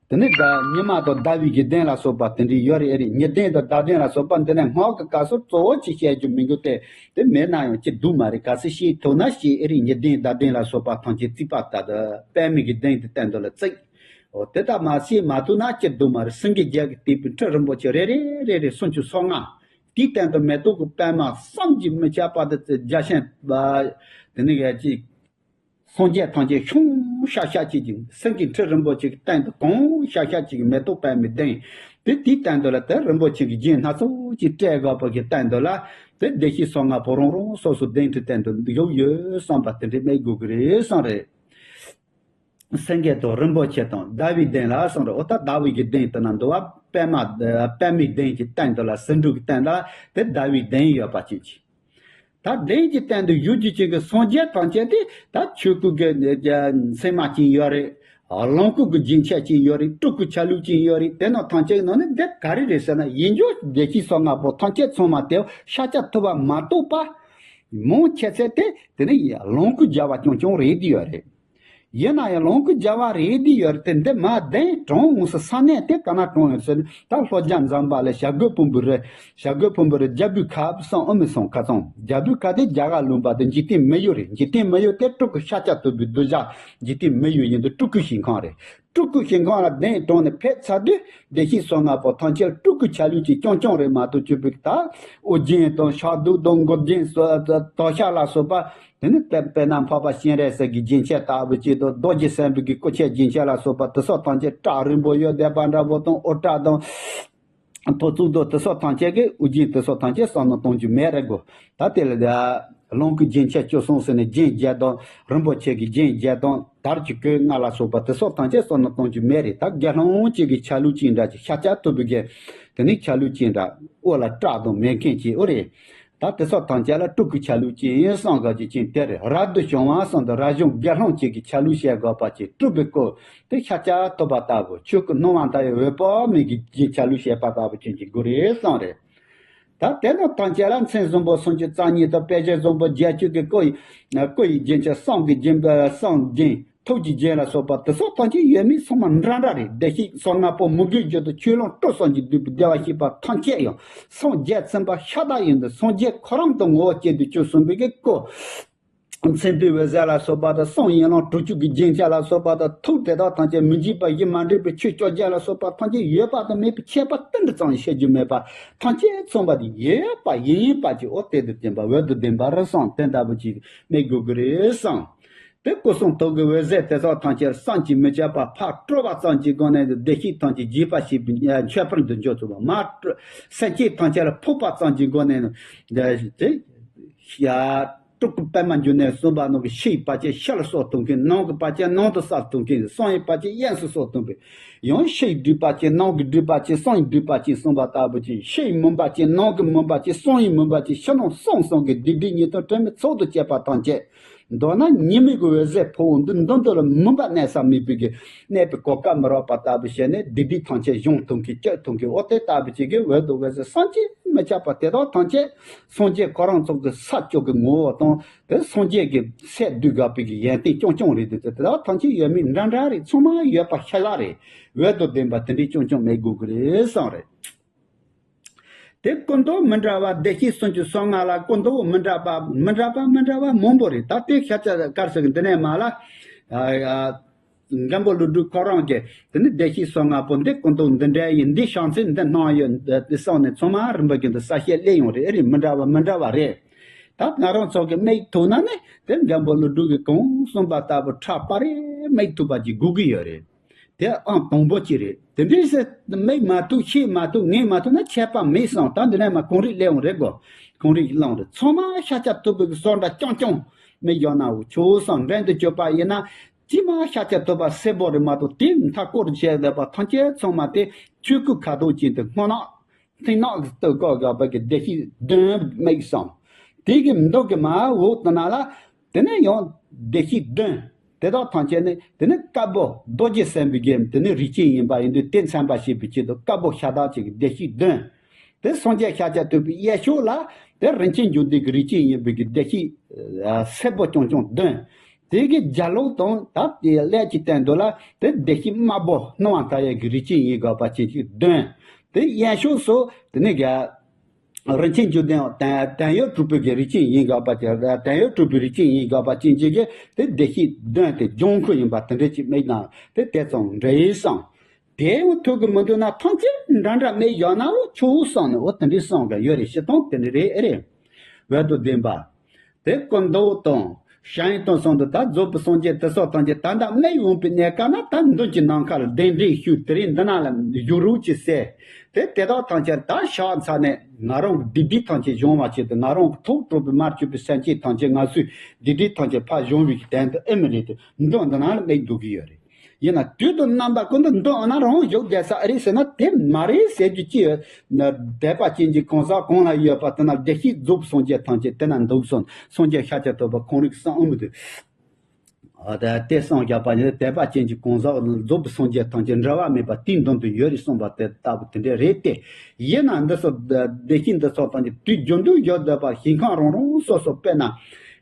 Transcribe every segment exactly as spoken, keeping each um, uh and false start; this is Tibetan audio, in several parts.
དེ་ནས་ད་ཉི་མ་དང་ཟླ་བའི་གི་གདན་ལ་སོགས་པ་དེ་འདྲའི་ཡོད་རེད། ཨེ་རེད། ཉི་གདན་དང་ཟླ་གདན་ལ་སོགས་པ་འདི་ནས་སྔགས་ཀྱི་སྐབས་སུ་གཙོ་བོ་ཅིག་བཤད་རྒྱུ་མི་འདུག་སྟེ། དེ་མེད་ན་ཡང་ཅི་སྡུག་མ་རེད། གལ་སྲིད་ཤེས་ཐུབ་ན་ཤེས། ཨེ་རེད། ཉི་གདན་ཟླ་གདན་ལ་སོགས་པ་ཐམས་ཅད་བརྩིགས་པ་ལྟར་དུ་པདྨའི་གི་གདན་དེ་སྟེང་དུ་ལ་བརྩིགས། འོ་དེ་ལྟར་མ་ཤེས་མ་ཐུབ་ན་ཅི་སྡུག་མ་རེད། སེང་གེ་བརྒྱད་ཀྱིས་བཏེགས་པའི་ཁྲི་རིན་པོ་ཆེ་རེ་རེ་རེ་རེ་སུམ་ཅུ་སོ་ལྔ། དེའི་སྟེང་དུ་མེ་ཏོག་གི་པདྨ་བསམ་གྱིས་མི་ཁྱབ་པ་དེ་བརྒྱ་བྱིན་པ། དེ་ནི་ག་ཅིག་སངས་རྒྱས་ཐམས་ཅད་ཤོང་ཤག་ཤག་བྱེད་ཅིང་། སེང་གེའི་ཁྲི་རིན་པོ་ཆེ་གི་སྟེང་དུ་གང་ཤག་ཤག་ཅིག་མེ་ཏོག་པདྨའི་གདན། དེ་དེའི་སྟེང་དུ་ལ་དེ་རིན་པོ་ཆེ་གི་རྒྱན་སྣ་ཚོགས་ཀྱིས་སྤྲས་དགོས་པ་གི་སྟེང་དུ་ལ། དེ་བདེ་གཤེགས་སོ་ལྔ་པོ་རང་རང་སོ་སོ་གདན་ཁྲི་སྟེང་དུ་བཞུགས་ཡོད་བསམ་པ་དེ་འདྲའི་སྨྲས་དགོས་ཀྱི་རེད་བསམ་རེད། སེང་གེ་དང་རིན་པོ་ཆེ་དང་ཟླ་བའི་གདན་ལ་གསུངས་རེད། འོ་ད་ཟླ་བའི་གི་གདན་དེ་ན་འདུག་བ། པདྨ། པདྨའི་གདན་གྱི་སྟེང་དུ་ལ་ཟེའུ་འབྲུ་གི་སྟེང་ལ་དེ་ཟླ་བའི་གདན་ཡོད་པ་ཅན་གྱི། ད་གདན་གྱི་སྟེང་དུ་བཞུགས་རྒྱུ་ཅན་གྱི་སངས་རྒྱས་ཐམས་ཅད་དེ་ད་ཆོས་སྐུ་གི་མཚན་མ་ཅན་ཡོད་རེད། ལོངས་སྐུ་གི་རྒྱན་ཆ་ཅན་ཡོད་རེད། སྤྲུལ་སྐུ་ཆ་ལུགས་ཅན་ཡོད་རེད། དེ་རྣམས་ཐམས་ཅད་ནང་ནས་འདི་ག་རེ་རེད་ཟེར་ན། ཡིན་རྒྱུ་བདེ་གཤེགས་སོ་ལྔ་པོ་ཐམས་ཅད་ཚང་མ་དེ་ཤཱཀྱ་ཐུབ་པ་མ་གཏོགས་པ། མང་ཆེ་ཚད་དེ་དེ་ནི་ལོངས་སྐུ་རྒྱལ་བ་རྐྱང་རྐྱང་རེད་དེ་ཡོད་རེད། ཡིན་ན་ཡང་ལོངས་སྐུ་རྒྱལ་བ་རེད་དེ་ཡོད་རེད་དེ། འདི་མ་གདན་དྲངས་འོང་ས་ས་གནས་དེ་ག་ན་དྲངས་ཡོད་ཟེར་ན། ད་ལྷོ་རྒྱ་འཛམ་བུ་གླིང་བྱ་རྒོད་ཕུང་པོའི་རི། བྱ་རྒོད་ཕུང་པོའི་རི་རྒྱལ་པོའི་ཁབ་སོང་། ཨོ་མི་སོང་ཁ་སང་རྒྱལ་པོའི་ཁབ་དེ་རྒྱ་གར་ལུང་པ་དེ་འཇིག་རྟེན་མི་ཡུལ་རེད། འཇིག་རྟེན་མི་ཡུལ་དེ་སྤྲུལ་སྐུ་ཤཱཀྱ་ཐུབ་པའི་གདུལ་བྱ་འཇིག་རྟེན་མི་ཡུལ་ཡིན་དུས་སྤྲུལ་སྐུ་ཞིང་ཁམས་རེད། སྤྲུལ་སྐུ་ཞིང་ཁམས་ལ་གདན་དྲངས་ནས་ཕེབས་ཚར་དུས་བདེ་གཤེགས་སོ་ལྔ་པོ་ཐམས་ཅད་སྤྲུལ་སྐུ་ཆ་ལུགས་ཅན་རྐྱང་རྐྱང་རེད་མ་གཏོགས། ཆོས་པའི་ད་ཨོ་རྒྱན་དང་ཕྱག་མདུད་དང་མགུལ་རྒྱན་སོགས་དོ་ཤལ་ལ་སོགས་པ། དེ་ནི་དཔེ་དཔེར་ན་འཕགས་པ་སྤྱན་རས་གཟིགས་ཀྱི་རྒྱན་ཆ་ལྟ་བུ་ཅིག་དང་། རྡོ་རྗེ་སེམས་དཔའི་གི་སྐུ་ཆས་རྒྱན་ཆ་ལ་སོགས་པ་དེ་སོགས་ཐམས་ཅད་བྲག་རིང་པོ་ཡོད་བསྡད་པ་འདྲ་བོ་དང་། འོད་བྲག་དང་ཐོར་ཚུགས་དང་དེ་སོགས་ཐམས་ཅད་ཀྱི་ཨོ་རྒྱན་དེ་སོགས་ཐམས་ཅད་བསམ་བློ་གཏོང་རྒྱུ་མེད་རེད་གོ། ད་དེ་ལ་ལོངས་སྐུའི་རྒྱན་ཆ་བཅུ་གསུམ་ཟེར་ནས་རྒྱན་བརྒྱད་དང་། རིན་པོ་ཆེ་གི་རྒྱན་བརྒྱད་དང་། དར་གྱི་གོས་ལྔ་ལ་སོགས་པ་དེ་སོགས་ཐམས་ཅད་བསམ་བློ་གཏོང་རྒྱུ་མེད་རེད། ད་དགེ་སློང་གཅིག་གི་ཆ་ལུགས་ཅན་འདྲ་ཅིག་ཤཱཀྱ་ཐུབ་པའི་རྒྱན། དེ་ནི་ཆ་ལུགས་ཅན་འདྲ། དབུ་ལ་བྲག་དང་མེ་མཁན་གྱི་ཨོ་རེད། ད་དེ་སོགས་ཐམས་ཅད་ལ་སྤྲུལ་སྐུ་ཆ་ལུགས་ཅན་ཡིན་བསམ་དགོས་ཀྱི་ཅན་དེ་རེད། རབ་ཏུ་བྱུང་བ་གསུམ་དུ་རབ་བྱུང་དགེ་སློང་གཅིག་གི་ཆ་ལུགས་བཤད་དགོས་པ་ཅིག་སྤྲུལ་པའི་སྐུ་དེ་ཤཱཀྱ་ཐུབ་པ་ལྟ་བུ། ཆོས་སྐུ་སྣང་བ་མཐའ་ཡས་འོད་དཔག་མེད་ཀྱི་རྒྱན་ཆ་ལུགས་བཤད་པ་ལྟ་བུ་ཅན་གྱི་སྐུ་རེད་བསམ་རེད། ད་དེ་རྣམས་ཐམས་ཅད་ལ་མཚན་བཟང་པོ་སུམ་ཅུ་རྩ་གཉིས་དང་། དཔེ་བྱད་བཟང་པོ་བརྒྱད་ཅུ་གི་སྐུ་ཡི་སྐུ་ཡི་རྒྱན་ཆ། བསངས་ཀྱི་རྒྱན། བསངས་རྒྱན། ཐུགས་ཀྱི་རྒྱན་ལ་སོགས་པ་དེ་སོགས་ཐམས་ཅད་ཡོད་མེད་ཚང་མ་འདྲ་འདྲ་རེད། བདེ་གཤེགས་སོ་ལྔ་པོ་མོས་གུས་བརྗོད་དུ་ཆོས་ལོངས་སྤྲུལ་གསུམ་གྱིས་བསྡུས་པའི་བདེ་བར་གཤེགས་པ་ཐམས་ཅད་ཡང་སངས་རྒྱས་ཚིམ་པ་ཤ་སྟག་ཡིན་དུས། སངས་རྒྱས་ཁོ་རང་དུ་ངོ་བོ་བསྐྱེད་དུ་བཅུག་གསུངས་པའི་གི་སྐུ། མཚན་དཔེའི་འོད་ཟེར་ལ་སོགས་པ་དང་། བསངས་ཡན་ལག་དྲུག་ཅུ་གི་རྒྱན་ཆ་ལ་སོགས་པ་དང་། ཐུགས་དེ་དག་ཐམས་ཅད་མི་འཇིགས་པ་གཞི་མ་འགྲིག་པའི་ཆོས་བཅོ་བརྒྱད་ལ་སོགས་པ་ཐམས་ཅད་ཡོད་པ་དང་མེད་པའི་ཁྱད་པར་ཏིལ་འབྲུ་ཙམ་ཡང་བཤད་རྒྱུ་མེད་པ་ཐམས་ཅད་མཚུངས་པ་དེ་ཡོད་པ་ཡིན་ཡིན་པ་ཅིག་འོ་དེ་དང་ལྡན་པ་འོད་དང་ལྡན་པ་རེད་བསམ། དེ་ལྟ་བུ་ཅིག་སྨྲས་དགོས་ཀྱི་རེད་བསམ། དེ་སྐུ་གསུང་ཐུགས་ཀྱི་འོད་ཟེར་དེ་དག་ཐམས་ཅད་བསམ་གྱིས་མི་ཁྱབ་པ་ཕར་སྤྲོ་བ་ཙམ་གྱི་སྒོ་ནས་བདེ་གཤེགས་ཐམས་ཅད་རྒྱས་པར་བྱེད་པའི་མཆོད་པར་འདི་འཇོག་ཐུབ་པ་མ། སེམས་ཅན་ཐམས་ཅད་ལ་ཕོག་པ་ཙམ་གྱི་སྒོ་ནས་དེ། སྤྲུལ་སྐུ་པདྨ་འབྱུང་གནས་གསུངས་པ་ནང་གི་ཕྱིའི་བར་ཆད་ཕྱི་ལ་སྲོག་གཏོང་མཁན། ནང་གི་བར་ཆད་ནང་དུ་སྲོག་གཏོང་མཁན། གསང་བའི་བར་ཆད་གཡས་སུ་སྲོག་གཏོང་མཁན། ཡང་ཕྱིའི་སྒྲིབ་པ་ཅན་ནང་གི་སྒྲིབ་པ་ཅན་གསང་བའི་སྒྲིབ་པ་ཅན་གསུངས་པ་ལྟ་བུ་ཅིག་ཕྱིའི་མུན་པ་ཅན་ནང་གི་མུན་པ་ཅན་གསང་བའི་མུན་པ་ཅན་ཕྱི་ནང་གསང་གསུམ་གྱི་སྡིག་སྒྲིབ་ཉེས་ལྟུང་དྲི་མའི་ཚོགས་དང་བཅས་པ་ཐམས་ཅད། མདོར་ན་ཉི་མའི་གི་འོད་ཟེར་ཕོ་བོ་འདི་མདུན་དུ་ལ་མུན་པ་གནས་ས་མེད་པའི་གི་གནས་པའི་གོ་སྐབས་མི་རག་པ་ལྟ་བུ་བྱས་ནས་སྡིག་སྒྲིབ་ཐམས་ཅད་སྦྱོང་ཐུབ་མཁན་སྐྱོབ་ཐུབ་མཁན་འོ་དེ་ལྟ་བུ་ཅིག་གི་འོད་དང་འོད་ཟེར་བསམ་གྱིས་མི་ཁྱབ་པ་དེ་དག་ཐམས་ཅད་སངས་རྒྱས་ཁོ་རང་ཚོ་གི་ས་བཅུ་གི་ངོ་བོ་དང་། དེ་སངས་རྒྱས་ཀྱི་སྲས་འདུས་དགའ་བའི་གི་ཡོན་ཏན་རྐྱང་རྐྱང་རེད་འདུག་དེ་དག་ཐམས་ཅད་ཡོད་མེད་འདྲ་འདྲ་རེད། ཚང་མ་ཡོད་པ་ཤ་སྟག་རེད། འོད་དང་ལྡན་པ་དེ་འདྲའི་རྐྱང་རྐྱང་སྨྲས་དགོས་ཀྱི་རེད་བསམ་རེད། དེ་སྐུ་མདོག་མི་འདྲ་བ་བདེ་གཤེགས་སུམ་ཅུ་སོ་ལྔ་ལ་སྐུ་མདོག་མི་འདྲ་བ་མི་འདྲ་བ་མི་འདྲ་བ་མང་པོ་རེད། ད་དེ་ཤ་ཚ་དཀར་ཟེར་གི་འདི་ནས་མ་ལ། ཨ། ཨ། མགོན་པོ་ཀླུ་སྒྲུབ་ཁོ་རང་གིས་དེ་ནི་བདེ་གཤེགས་སོ་ལྔ་པོ་འདི་སྐུ་མདོག་འདི་འདྲ་ཡིན། འདི་བྱང་ཚད་འདི་སྣང་ཡོད་འདི་སོགས་ནས་ཚང་མ་རིམ་པ་བཞིན་དུ་གསལ་བཤད་སླེབས་ཡོང་རེད། ཨེ་རེད། མི་འདྲ་བ་མི་འདྲ་བ་རེད། ད་ང་རང་ཚོ་གི་སྨྲས་ཐུབ་ན་ནི་དེ་མགོན་པོ་ཀླུ་སྒྲུབ་ཀྱིས་གང་གསུངས་པ་ལྟ་བུ་ཕྲ་པ་རེ་སྨྲས་ཐུབ་པ་ཅིག་དགོས་ཀྱི་ཡོད་རེད། དེ་ཨང་དང་པོ་ཅིག་རེད། དེ་འདྲའི་སེ་སྨྲས་མ་ཐུབ་ཤེས་མ་ཐུབ་ངེས་མ་ཐུབ་ན་ཆད་པ་མེད་བསམ། ད་འདི་ནས་མ་གངས་རི་སླེབས་འོང་རེད་གོ། གངས་རི་སླེབས་འོང་རེད། ཚང་མ་ཤཱཀྱ་ཐུབ་པའི་གི་ཟོར་འདྲ་རྐྱང་རྐྱང་སྨྲས་ཡོང་ན་འོ་ཆོག་བསམ། འགྲན་དུ་བཅུག་པ་ཡིན་ན་ཅི་མ་ཤཱཀྱ་ཐུབ་པ་གསལ་པོ་རེད་མ་གཏོགས་དེ་མཐའ་སྐོར་བྱས་བསྡད་པ་ཐམས་ཅད་ཚང་མ་དེ་ཆོས་སྐུ་ཁ་དོག་ཅན་དུ་སྔོ་ནག་མཐིང་ནག་གི་སྟོད་གོ་དགའ་བ་གི་བདེ་གཤེགས་གདོན་སྨྲས་སམ། དེ་གི་མདོ་གི་མ་འོག་ཏུ་ན་ལ། དེ་ནས་ཡང་བདེ་གཤེགས་གདོན། དེ་དག་ཐམས་ཅད་ནི་དེ་ནི་དཀར་པོ་རྡོ་རྗེ་སེམས་དཔའི་གི་དེ་ནི་རིགས་ཅན་ཡིན་པ་ཡིན་དུས་དེ་མཚོན་པ་བྱེད་པའི་ཆེད་དུ་དཀར་པོ་ཤ་སྟག་ཅིག་གི་བདེ་གཤེགས་གདོན། དེ་སངས་རྒྱས་ཤཱཀྱ་ཐུབ་པའི་གཡས་ཕྱོགས་ལ་དེ་རིན་ཆེན་འབྱུང་ལྡན་གྱི་རིགས་ཅན་ཡིན་པའི་གི་བདེ་གཤེགས་སེར་པོ་རྐྱང་རྐྱང་གདོན། དེ་གི་རྒྱ་ལོག་དང་ད་དེ་ཀླད་ཀྱི་སྟེང་དུ་ལ་དེ་བདེ་གཤེགས་དམར་པོ་སྣང་བ་མཐའ་ཡས་ཀྱི་རིགས་ཅན་ཡིན་དགོས་པ་ཅན་གྱི་གདོན། དེ་གཡས་ཕྱོགས་སུ་དེ་ནས་རྒྱ། རིན་ཆེན་འབྱུང་ལྡན་དང་དོན་ཡོད་གྲུབ་པའི་གི་རིགས་ཅན་ཡིན་དགོས་པ་ཅན། དོན་ཡོད་གྲུབ་པའི་རིགས་ཅན་ཡིན་དགོས་པ་ཅན་གཅིག་གིས་དེ་བདེ་གཤེགས་གདོན་དེ་ལྗང་ཁུ་ཡིན་པ་དེ་འདྲ་ཅིག་མིག་ནང་དེ་དེ་ཙམ་འདྲ་ཡིན་བསམ། དེ་འོ་ཐུག་གི་མི་འདུག་ན་ཐམས་ཅད་འདྲ་འདྲ་མིག་བཞག་ན་འོ་ཆོག་བསམ་ནས་འོ་དེ་འདྲའི་བསམ་ག་ཡོད་རེད། སྤྱིར་བཏང་དེ་འདྲ་རེད། ཨེ་རེད། འོད་དུ་ལྡན་པ། དེ་སྐུ་མདོག་དང་ཞལ་དང་གསུམ་དུ་ད་རྫོགས་པའི་སངས་རྒྱས་དེ་སོགས་ཐམས་ཅད་ད་ལྟ་མིག་འོང་པའི་གནས་སྐབས་ན་ད་མདུན་གྱི་ནམ་མཁའ་ལ་གདན་འདྲེན་ཞུས། དེ་རིང་འདི་ན་ལ་བཞུགས་རོགས་ཅེས་ཟེར། དེ་དེ་དག་ཐམས་ཅད་ད་ཕྱག་འཚལ་ནས་ང་རང་གི་སྡིག་སྒྲིབ་ཐམས་ཅད་སྦྱང་བ་ཆེད་དུ་ང་རང་གི་ཐུགས་དྲང་པོའི་མར་གྱུར་པའི་སེམས་ཅན་ཐམས་ཅད་ང་ཚོའི་སྡིག་སྒྲིབ་ཐམས་ཅད་ཕར་སྦྱང་བའི་དོན་དུ་ཨེ་མི་རེད་དེ་མདུན་འདི་ན་ལ་མིག་འདུག་གི་ཡོད་རེད། ཡིན་ན་དུས་དང་རྣམ་པ་ཀུན་ཏུ་མདུན་འོ་ན་རང་བཞུགས་བསྡད་ས་ཨེ་རེད་ཟེར་ན་དེ་མ་རེད་ཟེར་རྒྱུ་ཅི་ཡོད། དད་པ་ཅན་གྱི་གང་ཟག་གང་ལ་ཡོད་པ་དེ་ན་བདེ་གཤེགས་རྫོགས་པའི་སངས་རྒྱས་ཐམས་ཅད་དེ་ན་འདུག་སོང་། སངས་རྒྱས་ཤཱཀྱ་ཐུབ་པ་ཁོང་རིགས་སམ་ཨུ་མི་དུ། ཨ་ད་དེ་སངས་རྒྱས་པ་ནི་དད་པ་ཅན་གྱི་གང་ཟག་རྫོགས་པའི་སངས་རྒྱས་ཐམས་ཅད་འབྲལ་བ་མེད་པ་དེའི་མདུན་དུ་ཡོད་རེད་གསུངས་པ་དེ་ལྟ་བུ་དེ་འདྲ་རེད་དེ། ཡིན་ན་འདི་སོགས་བདེ་གཤེགས་འདི་སོགས་ཐམས་ཅད་དུས་རྒྱུན་དུ་ཡོད་བསྡད་པ་ཞིང་ཁམས་རང་རང་སོ་སོ་དཔེར་ན།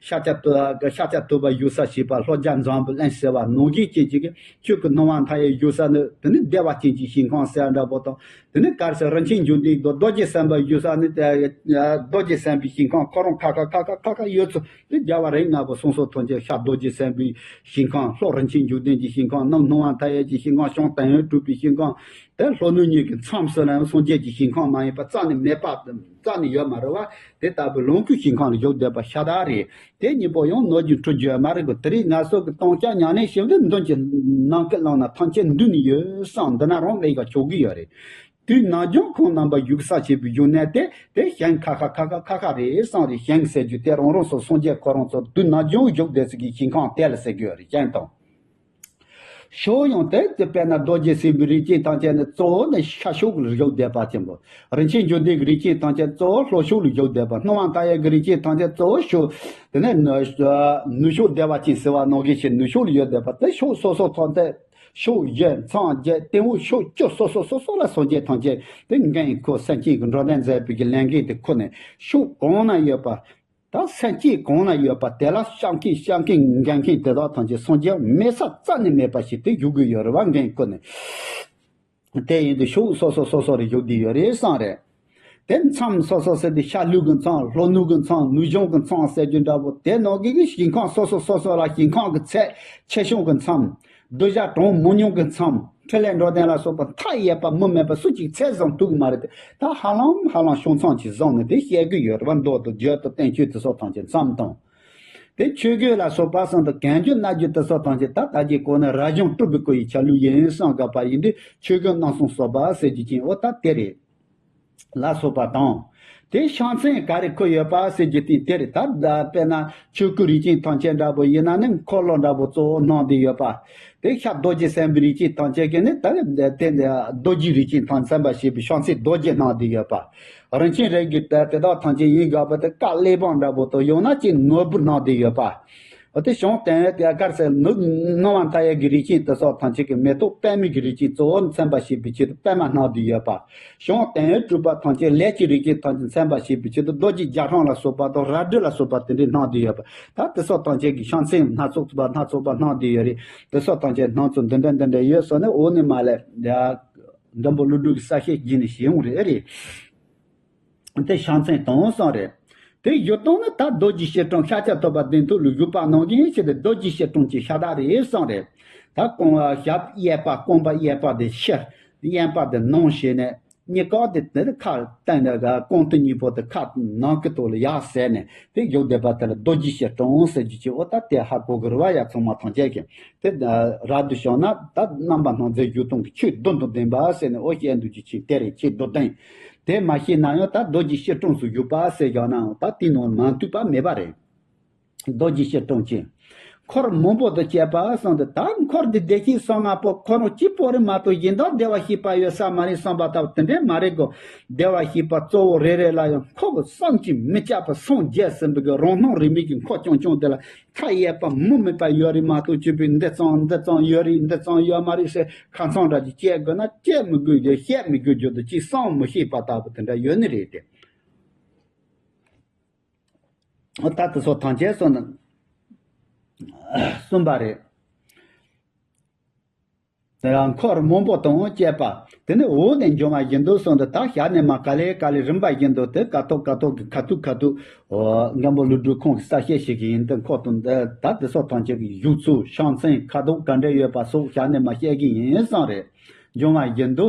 ཤཱཀྱ་ཐུབ་ཤཱཀྱ་ཐུབ་པ་བཞུགས་ས་ཞེས་པ་ལྷོ་རྒྱ་འཛམ་བུ་གླིང་ཟེར་བ་ནང་བཞིན་ཅན་གཅིག་གི་ཆོས་སྐུ་སྣང་བ་མཐའ་ཡས་བཞུགས་ས་ནི་དེ་ནི་བདེ་བ་ཅན་གྱི་ཞིང་ཁམས་ཟེར་འདྲ་པོ་དང་དེ་ནི་གར་ཟེར་རིན་ཆེན་འབྱུང་ལྡན་དང་རྡོ་རྗེ་སེམས་དཔའ་བཞུགས་ས་ནི་རྡོ་རྗེ་སེམས་དཔའི་ཞིང་ཁམས་ཁོ་རང་ཁ་ཁ་ཁ་ཁ་ཁ་ཁ་ཡོད་ཚུལ་དེ་རྒྱལ་བ་རིགས་ལྔ་པོ་གསུང་སོགས་ཐམས་ཅད་ཤར་རྡོ་རྗེ་སེམས་དཔའི་ཞིང་ཁམས། ལྷོ་རིན་ཆེན་འབྱུང་ལྡན་གྱི་ཞིང་ཁམས། ནུབ་སྣང་བ་མཐའ་ཡས་ཀྱི་ཞིང་ཁམས། བྱང་དོན་ཡོད་གྲུབ་པའི་ཞིང་ཁམས། དེ་ལྷོ་ནུབ་གཉིས་ཀྱི་མཚམས་སུ་ལ་ཡང་སངས་རྒྱས་ཀྱི་ཞིང་ཁམས་མ་ཡིན་པ་རྩ་ནས་མེད་པ་རྩ་ནས་ཡོད་མ་རེད་བ། དེ་ལྟ་བུའི་ལོངས་སྐུའི་ཞིང་ཁམས་ལ་བཞུགས་བསྡད་པ་ཤ་སྟག་རེད། དེ་གཉིས་པོ་ཡང་ནོར་གྱིས་འཁྲུ་རྒྱུ་ཡོད་མ་རེད་གོ། དེ་རིང་ང་ཚོ་གི་སྟོང་ཆ་ཉམས་ལེན་ཞིབ་ཏུ་མདུན་གྱི་ནམ་མཁའི་ཀློང་ན་ཐམས་ཅད་འདུས་ནས་ཡོད་བསམ་འདི་ན་རང་མེད་ག་ཆོག་གི་ཡོད་རེད། དུས་ནམ་རྒྱུན་ཁོང་རྣམ་པ་བཞུགས་ས་བྱེད་པའི་བཞུགས་གནས་དེ་དེ་ཞིང་ཁ་ཁ་ཁ་ཁ་ཁ་ཁ་རེད་བསམ་རེད། ཞིང་ཟེར་རྒྱུ་དེ་རང་རང་སོ་སངས་རྒྱས་ཁོ་རང་ཚོ་དུས་ནམ་རྒྱུན་བཞུགས་བསྡད་ས་གི་ཞིང་ཁམས་དེ་ལ་ཟེར་གི་ཡོད་རེད། ཞིང་དང་། ཕྱོགས་ཡང་དེ་དེ་དཔེར་ན་རྡོ་རྗེ་སེམས་དཔའི་རིགས་ཅན་ཐམས་ཅད་ནི་གཙོ་བོ་ནི་ཤར་ཕྱོགས་ལ་བཞུགས་བསྡད་པ་ཅན་པོ། རིན་ཆེན་འབྱུང་ལྡན་གྱི་རིགས་ཅན་ཐམས་ཅད་གཙོ་བོ་ལྷོ་ཕྱོགས་ལ་བཞུགས་བསྡད་པ། སྣང་བ་མཐའ་ཡས་ཀྱི་རིགས་ཅན་ཐམས་ཅད་གཙོ་བོ་ཕྱོགས་དེ་ནས་ནུབ་ཕྱོགས་བདེ་བ་ཅན་ཟེར་བ་ནང་བཞིན་ཞིག་ནུབ་ཕྱོགས་ལ་ཡོད་བསྡད་པ་དེ་ཕྱོགས་སོ་སོ་ཐམས་ཅད་ཕྱོགས་བཞི་མཚམས་བརྒྱད་སྟེང་འོག་ཕྱོགས་བཅུ་སོ་སོ་སོ་སོ་ལ་སངས་རྒྱས་ཐམས་ཅད་དེ་འགན་ཁུར་སེམས་ཅན་གྱི་འགྲོ་དོན་མཛད་པའི་གི་ལས་འགན་དེ་ཁུར་ནས་ཕྱོགས་གང་ན་ཡོད་པ། ད་སེམས་ཅན་གང་ན་ཡོད་པ་དེ་ལ་བཤམས་མཁན་བཤམས་མཁན་འགན་མཁན་དེ་དག་ཐམས་ཅད་སངས་རྒྱས་མེད་ས་རྩ་ནས་མེད་པ་ཞིག་དེ་བཞུགས་དགོས་ཡོད་རེད་བ། འགན་ཁུར་ནས། དེ་ཡིན་དུས་ཕྱོགས་སོ་སོ་སོ་སོ་རེ་བཞུགས་བསྡད་ཡོད་རེད་བསམ་རེད། དེ་མཚམས་སོ་སོ་ཟེར་དུས་ཤར་ལྷོ་གི་མཚམས། ལྷོ་ནུབ་གི་མཚམས། ནུབ་བྱང་གི་མཚམས་ཟེར་རྒྱུ་འདྲ་པོ་དེ་ནང་གི་གི་ཞིང་ཁམས་སོ་སོ་སོ་སོ་ལ་ཞིང་ཁམས་ཀྱི་ཚད། ཆེ་ཆུང་གི་མཚམས། གདུལ་བྱ་གྲངས་མང་ཉུང་གི་མཚམས། འཕྲིན་ལས་འགྲོ་དོན་ལ་སོགས་པ་མཐའ་ཡས་པ་མུ་མེད་པ་སུ་གཅིག་ཚད་བཟུང་ཐུབ་ཀྱི་མ་རེད་དེ། ད་ཧ་ལམ་ཧ་ལམ་བྱང་མཚམས་ཀྱི་བཟུང་ནས་དེ་བཤད་ཀྱི་ཡོད་རེད་བ། མདོ་དང་རྒྱུད་དང་བསྟན་བཅོས་དེ་སོགས་ཐམས་ཅད་མཚམས་དང་། དེ་ཆོས་གོས་ལ་སོགས་པ་གསུམ་དང་གན་རྒྱུ་སྣ་རྒྱུ་དེ་སོགས་ཐམས་ཅད་ད་ལྟ་གྱི་སྐོར་ནས་རབ་བྱུང་སྤྲུལ་པའི་སྐུ་ཡི་ཆ་ལུགས་ཡིན་བསམ་དགོས་པ་ཡིན་དུས་ཆོས་གོས་རྣམ་གསུམ་གསོལ་བ་ཟེར་རྒྱུ་ཅན་འོ་ད་དེ་རེད། ལ་སོགས་པ་དང་། དེ་ཕྱག་མཚན་ག་རེ་ཁུར་ཡོད་པ་ཟེར་རྒྱུ་དེ་དེ་རེད། ད་ད་དཔེར་ན་ཆོས་སྐུ་རིགས་ཅན་ཐམས་ཅད་འདྲ་པོ་ཡིན་ན་ནི་འཁོར་ལོ་འདྲ་པོ་གཙོ་བོ་གནང་བསྡད་ཡོད་པ། དེ་ཤར་རྡོ་རྗེ་སེམས་དཔའི་རིགས་ཅན་ཐམས་ཅད་ཀྱིས་ནི་ད་དེ་རྡོ་རྗེ་རིགས་ཅན་ཐམས་ཅད་སེམས་དཔའ་ཞེས་པའི་ཕྱག་མཚན་རྡོ་རྗེ་གནང་བསྡད་ཡོད་པ། རིན་ཆེན་རིགས་ཀྱི་དེ་དག་ཐམས་ཅད་ཡིན་དགོས་པ་དེ་ཀ་གླེགས་བམ་འདྲ་པོ་དང་ཡང་ན་ཅིག་ནོར་བུ་གནང་བསྡད་ཡོད་པ། འོ་དེ་བྱང་དོན་ཡོད་དེ་གར་ཟེར་ནུབ་སྣང་བ་མཐའ་ཡས་ཀྱི་རིགས་ཅན་དེ་སོགས་ཐམས་ཅད་ཀྱི་མེ་ཏོག་པདྨའི་གི་རིགས་ཅན་གཙོ་བོ་མཚན་པ་ཞེས་པའི་ཆེད་དུ་པདྨ་གནང་བསྡད་ཡོད་པ། བྱང་དོན་ཡོད་གྲུབ་པ་ཐམས་ཅད་ལས་ཀྱི་རིགས་ཅན་ཐམས་ཅད་མཚན་པ་ཞེས་པའི་ཆེད་དུ་རྡོ་རྗེ་རྒྱ་གྲམ་ལ་སོགས་པ་དང་རལ་གྲི་ལ་སོགས་པ་དེ་འདྲས་གནང་བསྡད་ཡོད་པ། ད་དེ་སོགས་ཐམས་ཅད་ཀྱི་ཕྱག་མཚན་སྣ་ཚོགས་པ་སྣ་ཚོགས་པ་གནང་བསྡད་ཡོད་རེད། དེ་སོགས་ཐམས་ཅད་སྣང་ཚུལ་འདི་འདྲ་འདི་འདྲ་ཡོད་སོགས་ནས་འོ་ནི་མ་ལས་འཛམ་བུ་གླིང་འབྲུག་གི་ས་ཤེས་བགྱིས་ནས་ཞེས་འོང་རེད་ཨེ་རེད། དེ་ཕྱག་མཚན་དང་གསུམ་རེད། དེ་བཞུགས་སྟངས་ནི་ད་རྡོ་རྗེ་སྐྱིལ་ཀྲུང་ཤཱཀྱ་ཐུབ་པ་གདན་ཐོག་ལ་བཞུགས་པ་ནང་བཞིན་བྱས་ཏེ། རྡོ་རྗེ་སྐྱིལ་ཀྲུང་གི་ཤ་སྟག་རེད་གསུམ་རེད། ད་རྐང་བ་ཞབས་གཡས་པ་རྐང་པ་གཡས་པ་དེ་ཕྱི། གཡོན་པ་དེ་ནང་བྱས་ནས་གཉིས་ཀ་དེ་དེ་ཁ་སྟེང་ནས་རྐང་རྟ་གཉིས་པོ་དེ་ཁ་ནང་གི་ཐོག་ལ་ཡར་གཟེར་ནས་དེ་བཞུགས་བསྡད་པ་དེ་ལ་རྡོ་རྗེ་སྐྱིལ་ཀྲུང་ཟེར་རྒྱུ་ཅིག་འོ་ད་དེ་ཧ་གོ་དགོས་རེད་བ། ཡ་ཚང་མ་ཐམས་ཅད་ཀྱིས། དེ་རབ་ཏུ་བྱུང་ན་ད་རྣམ་པ་སྣ་ཚོགས་བཞུགས་སྟངས་ཀྱི་ཆོས་བདུན་དང་ལྡན་པ་ཟེར་ནས་འོ་བཤད་འདུག་ཅིག་ཅིག་དེ་རེད། ཆོས་བདུན་ལྡན། དེ་མ་ཤེས་ན་ཡང་ད་རྡོ་རྗེ་སྐྱིལ་ཀྲུང་སུ་བཞུགས་པ་ཟེར་བཞག་ནའང་ད་དེའི་ནང་མ་འདུས་པ་མེད་པ་རེད། རྡོ་རྗེ་སྐྱིལ་ཀྲུང་གི་འཁོར་མང་པོ་དང་བཅས་པ་གསུངས་ཏེ། ད་འཁོར་འདི་བདེ་གཤེགས་སོ་ལྔ་པོ་ཁོ་རང་གཅིག་པོ་རེད་མ་གཏོགས་གཞན་དག་བདེ་བར་གཤེགས་པ་ཡོད་ས་མ་རེད་བསམ་པ་ལྟ་བུ་དེ་འདྲས་མ་རེད་གོ། བདེ་བར་གཤེགས་པ་གཙོ་བོ་རེ་རེ་ལ་ཡང་འཁོར་བསམ་གྱིས་མི་ཁྱབ་པ་སངས་རྒྱས་ཟིན་པའི་གི་རང་སྣང་རིས་མེད་ཀྱི་འཁོར་རྐྱང་རྐྱང་དེ་ལ་མཐའ་ཡས་པ་མུ་མེད་པ་ཡོད་རེད་མ་གཏོགས་ཅིག་པའི་འདི་ཙམ་འདི་ཙམ་ཡོད་རེད་འདི་ཙམ་ཡོད་མ་རེད་ཟེར་ཁ་མཚང་འདྲ་ཅིག་བཅད་དགོས་ན་བཅད་མི་དགོས་རྒྱུ། བཤད་མི་དགོས་རྒྱུ་དང་ཅིག་བསམ་མི་ཤེས་པ་ལྟ་བུ་དེ་འདྲ་ཡོད་ནི་རེད་དེ། ད་དེ་ཚོ་ཐམས་ཅད་སོང་ན། གསུངས་པ་རེད། དེ་ཡང་འཁོར་མང་པོ་དང་བཅས་པ། དེ་ནས་འོག་ནས་འབྱུང་བ་བཞིན་དུ་གསུངས་ཏེ། ད་ཞལ་ནས་མར་ག་ལེ་ག་ལེ་རིམ་པ་བཞིན་དུ་དེ་ཀ་ཐོག་ཀ་ཐོག་གི་ཁ་ཐུག་ཁ་ཐུག་འོ་མགོན་པོ་ཀླུ་སྒྲུབ་ཁོང་གིས་གསལ་བཤད་བྱེད་ཀྱི་ཡིན། དེ་འཁོར་དང་ད་དེ་སོགས་ཐམས་ཅད་ཀྱི་བཞུགས་ཚུལ་བྱང་སེམས་ཁ་དོག་ག་འདྲ་ཡོད་པ་སོགས་ཞལ་ནས་མར་བཤད་ཀྱི་ཡིན་བསམ་རེད། འབྱུང་བ་བཞིན་དུ།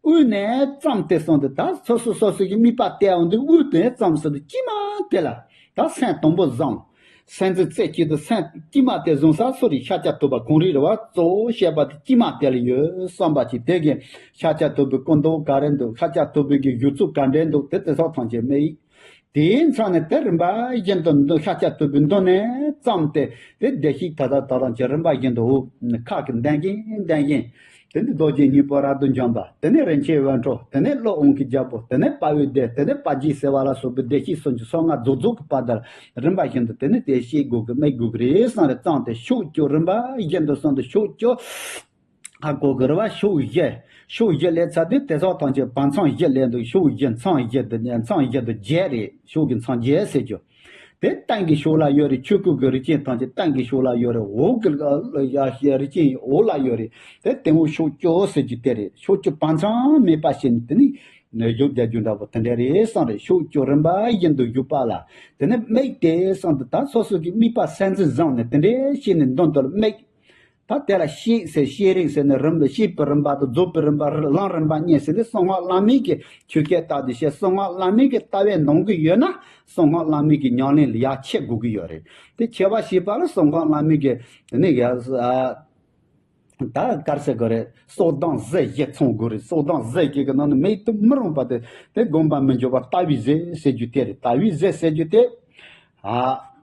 དབུས་ནས་བརྩམས་ཏེ་གསུངས་ཏེ། ད་སོ་སོ་སོ་སོ་གི་དམིགས་པ་གཏད་འོང་དུས་དབུས་ནས་བརྩམས་སོ་དུས་དཀྱིལ་མ་དེ་ལ་ད་སེམས་དང་པོ་བཟང་། སེམས་འཛིན་རྩེ་གཅིག་ཏུ་སེམས་དཀྱིལ་མ་དེ་བཟུང་ས་སོ་རི་ཤཱཀྱ་ཐུབ་པ་གང་རིགས་རེད་བ། གཙོ་བོ་བཤད་པ་དེ་དཀྱིལ་མ་དེ་ལ་ཡོད་བསམ་པ་ཅིག་དེ་གི་ཤཱཀྱ་ཐུབ་པའི་སྐུ་མདོག་ག་རེ་འདུག་ཤཱཀྱ་ཐུབ་པའི་གི་བཞུགས་ཚུལ་ག་འདྲས་འདུག་དེ་དེ་སོགས་ཐམས་ཅད་དམིགས། དེའི་མཚམས་ནས་དེ་རིམ་པ་བཞིན་དུ་མདོ་ཤཱཀྱ་ཐུབ་པའི་མདོ་ནས་བརྩམས་ཏེ། དེ་བདེ་གཤེགས་ད་ལྟ་ད་ལྟ་ཅི་རིམ་པ་བཞིན་དུ་འོ་ཁ་གི་ལྡན་གྱིན་ལྡན་གྱིན། དེ་ནི་རྡོ་རྗེ་སྙིང་པོ་རབ་ཏུ་འཇོམས་པ། དེ་ནས་རིན་ཆེན་འོད་འཕྲོ། དེ་ནས་ཀླུ་དབང་གི་རྒྱལ་པོ། དེ་ནས་དཔའ་བོའི་སྡེ། དེ་ནས་དཔའ་རྒྱུད་ཟེར་བ་ལ་སོགས་པའི་བདེ་གཤེགས་སུམ་ཅུ་སོ་ལྔ་རྫོགས་རྫོགས་ཀྱི་བར་དུ་རིམ་པ་བཞིན་དུ་དེ་ནས་དེ་ཤེས་དགོས་ཀྱི་སྨྲས་དགོས་ཀྱི་རེད་བསམ་རེ་བརྩམས་ཏེ། ཕྱོགས་བཅུ་རིམ་པ་བཞིན་དུ་གསུངས་ཏེ། ཕྱོགས་བཅུ། ཧ་གོ་གི་རེད་བ། ཕྱོགས་བཞི། ཕྱོགས་བཞི་ལས་ཚར་དུས་དེ་སོགས་ཐམས་ཅད་བར་མཚམས་བཞི་ལས་འདུག་ཕྱོགས་བཞི་མཚམས་བཞི་དེ་ནས་མཚམས་བཞི་དེ་བརྒྱད་རེད། ཕྱོགས་ཀྱི་མཚམས་བརྒྱད་ཟེར་རྒྱུ། དེ་སྟེང་གི་ཕྱོགས་ལ་ཡོད་རེད། ཆོས་སྐུ་གི་རིགས་ཅན་ཐམས་ཅད་སྟེང་གི་ཕྱོགས་ལ་ཡོད་རེད། འོག་གི་ཡ་ཡ་རིགས་ཅན་འོག་ལ་ཡོད་རེད། དེ་སྟེང་འོག་ཕྱོགས་བཅུ་ཟེར་རྒྱུ་དེ་རེད། ཕྱོགས་བཅུ་བར་མཚམས་མེད་པ་བྱས་ནས་དེ་ནས་བཞུགས་བསྡད་རྒྱུ་འདྲ་པོ་དེ་འདྲ་རེད་བསམ་རེད། ཕྱོགས་བཅུ་རིམ་པ་བཞིན་དུ་བཞུགས་པ་ལ་དེ་ནས་དམིགས་ཏེ་བསམ་དུས། ད་སོ་སོ་གི་དམིགས་པ་སེམས་འཛིན་བཟུང་ནས་དེ་འདྲའི་བྱས་ནས་མདུན་དུ་དམིགས། ད་དེ་ལ་ཤེས་ཟེར། ཤེས་རིག་ཟེར་ནས་རིམ་པ། ཤེས་པའི་རིམ་པ་དང་རྫོགས་པའི་རིམ་པ། ལམ་རིམ་པ་གཉིས་ཟེར་ནས་གསང་སྔགས་བླ་མེད་ཀྱི་ཆོས་སྐད་ལྟར་དུ་བཤད། གསང་སྔགས་བླ་མེད་ཀྱི་ལྟ་བའི་ནང་གི་ཡོད་ན་གསང་སྔགས་བླ་མེད་ཀྱི་ཉམས་ལེན་ལ་ཡར་ཆས་དགོས་ཀྱི་ཡོད་རེད། དེ་ཆེ་བ་ཞེས་པ་ལ་གསང་སྔགས་བླ་མེད་ཀྱི་དེ་ནས་ཡ་ད་གར་ཟེར་དགོས་རེད། སོ་བདག་ཟས་བཞི་ཚང་དགོས་རེད། སོ་བདག་ཟས་བཞི་གི་ནང་ནས་མེད་དུ་མི་རུང་བ་དེ་དེ་བསྒོམ་པ་མི་འགྱུར་བ་ལྟ་བའི་ཟས་ཟེར་རྒྱུ་དེ་རེད། ལྟ་བའི་ཟས་ཟེར་རྒྱུ་དེ་ཨ།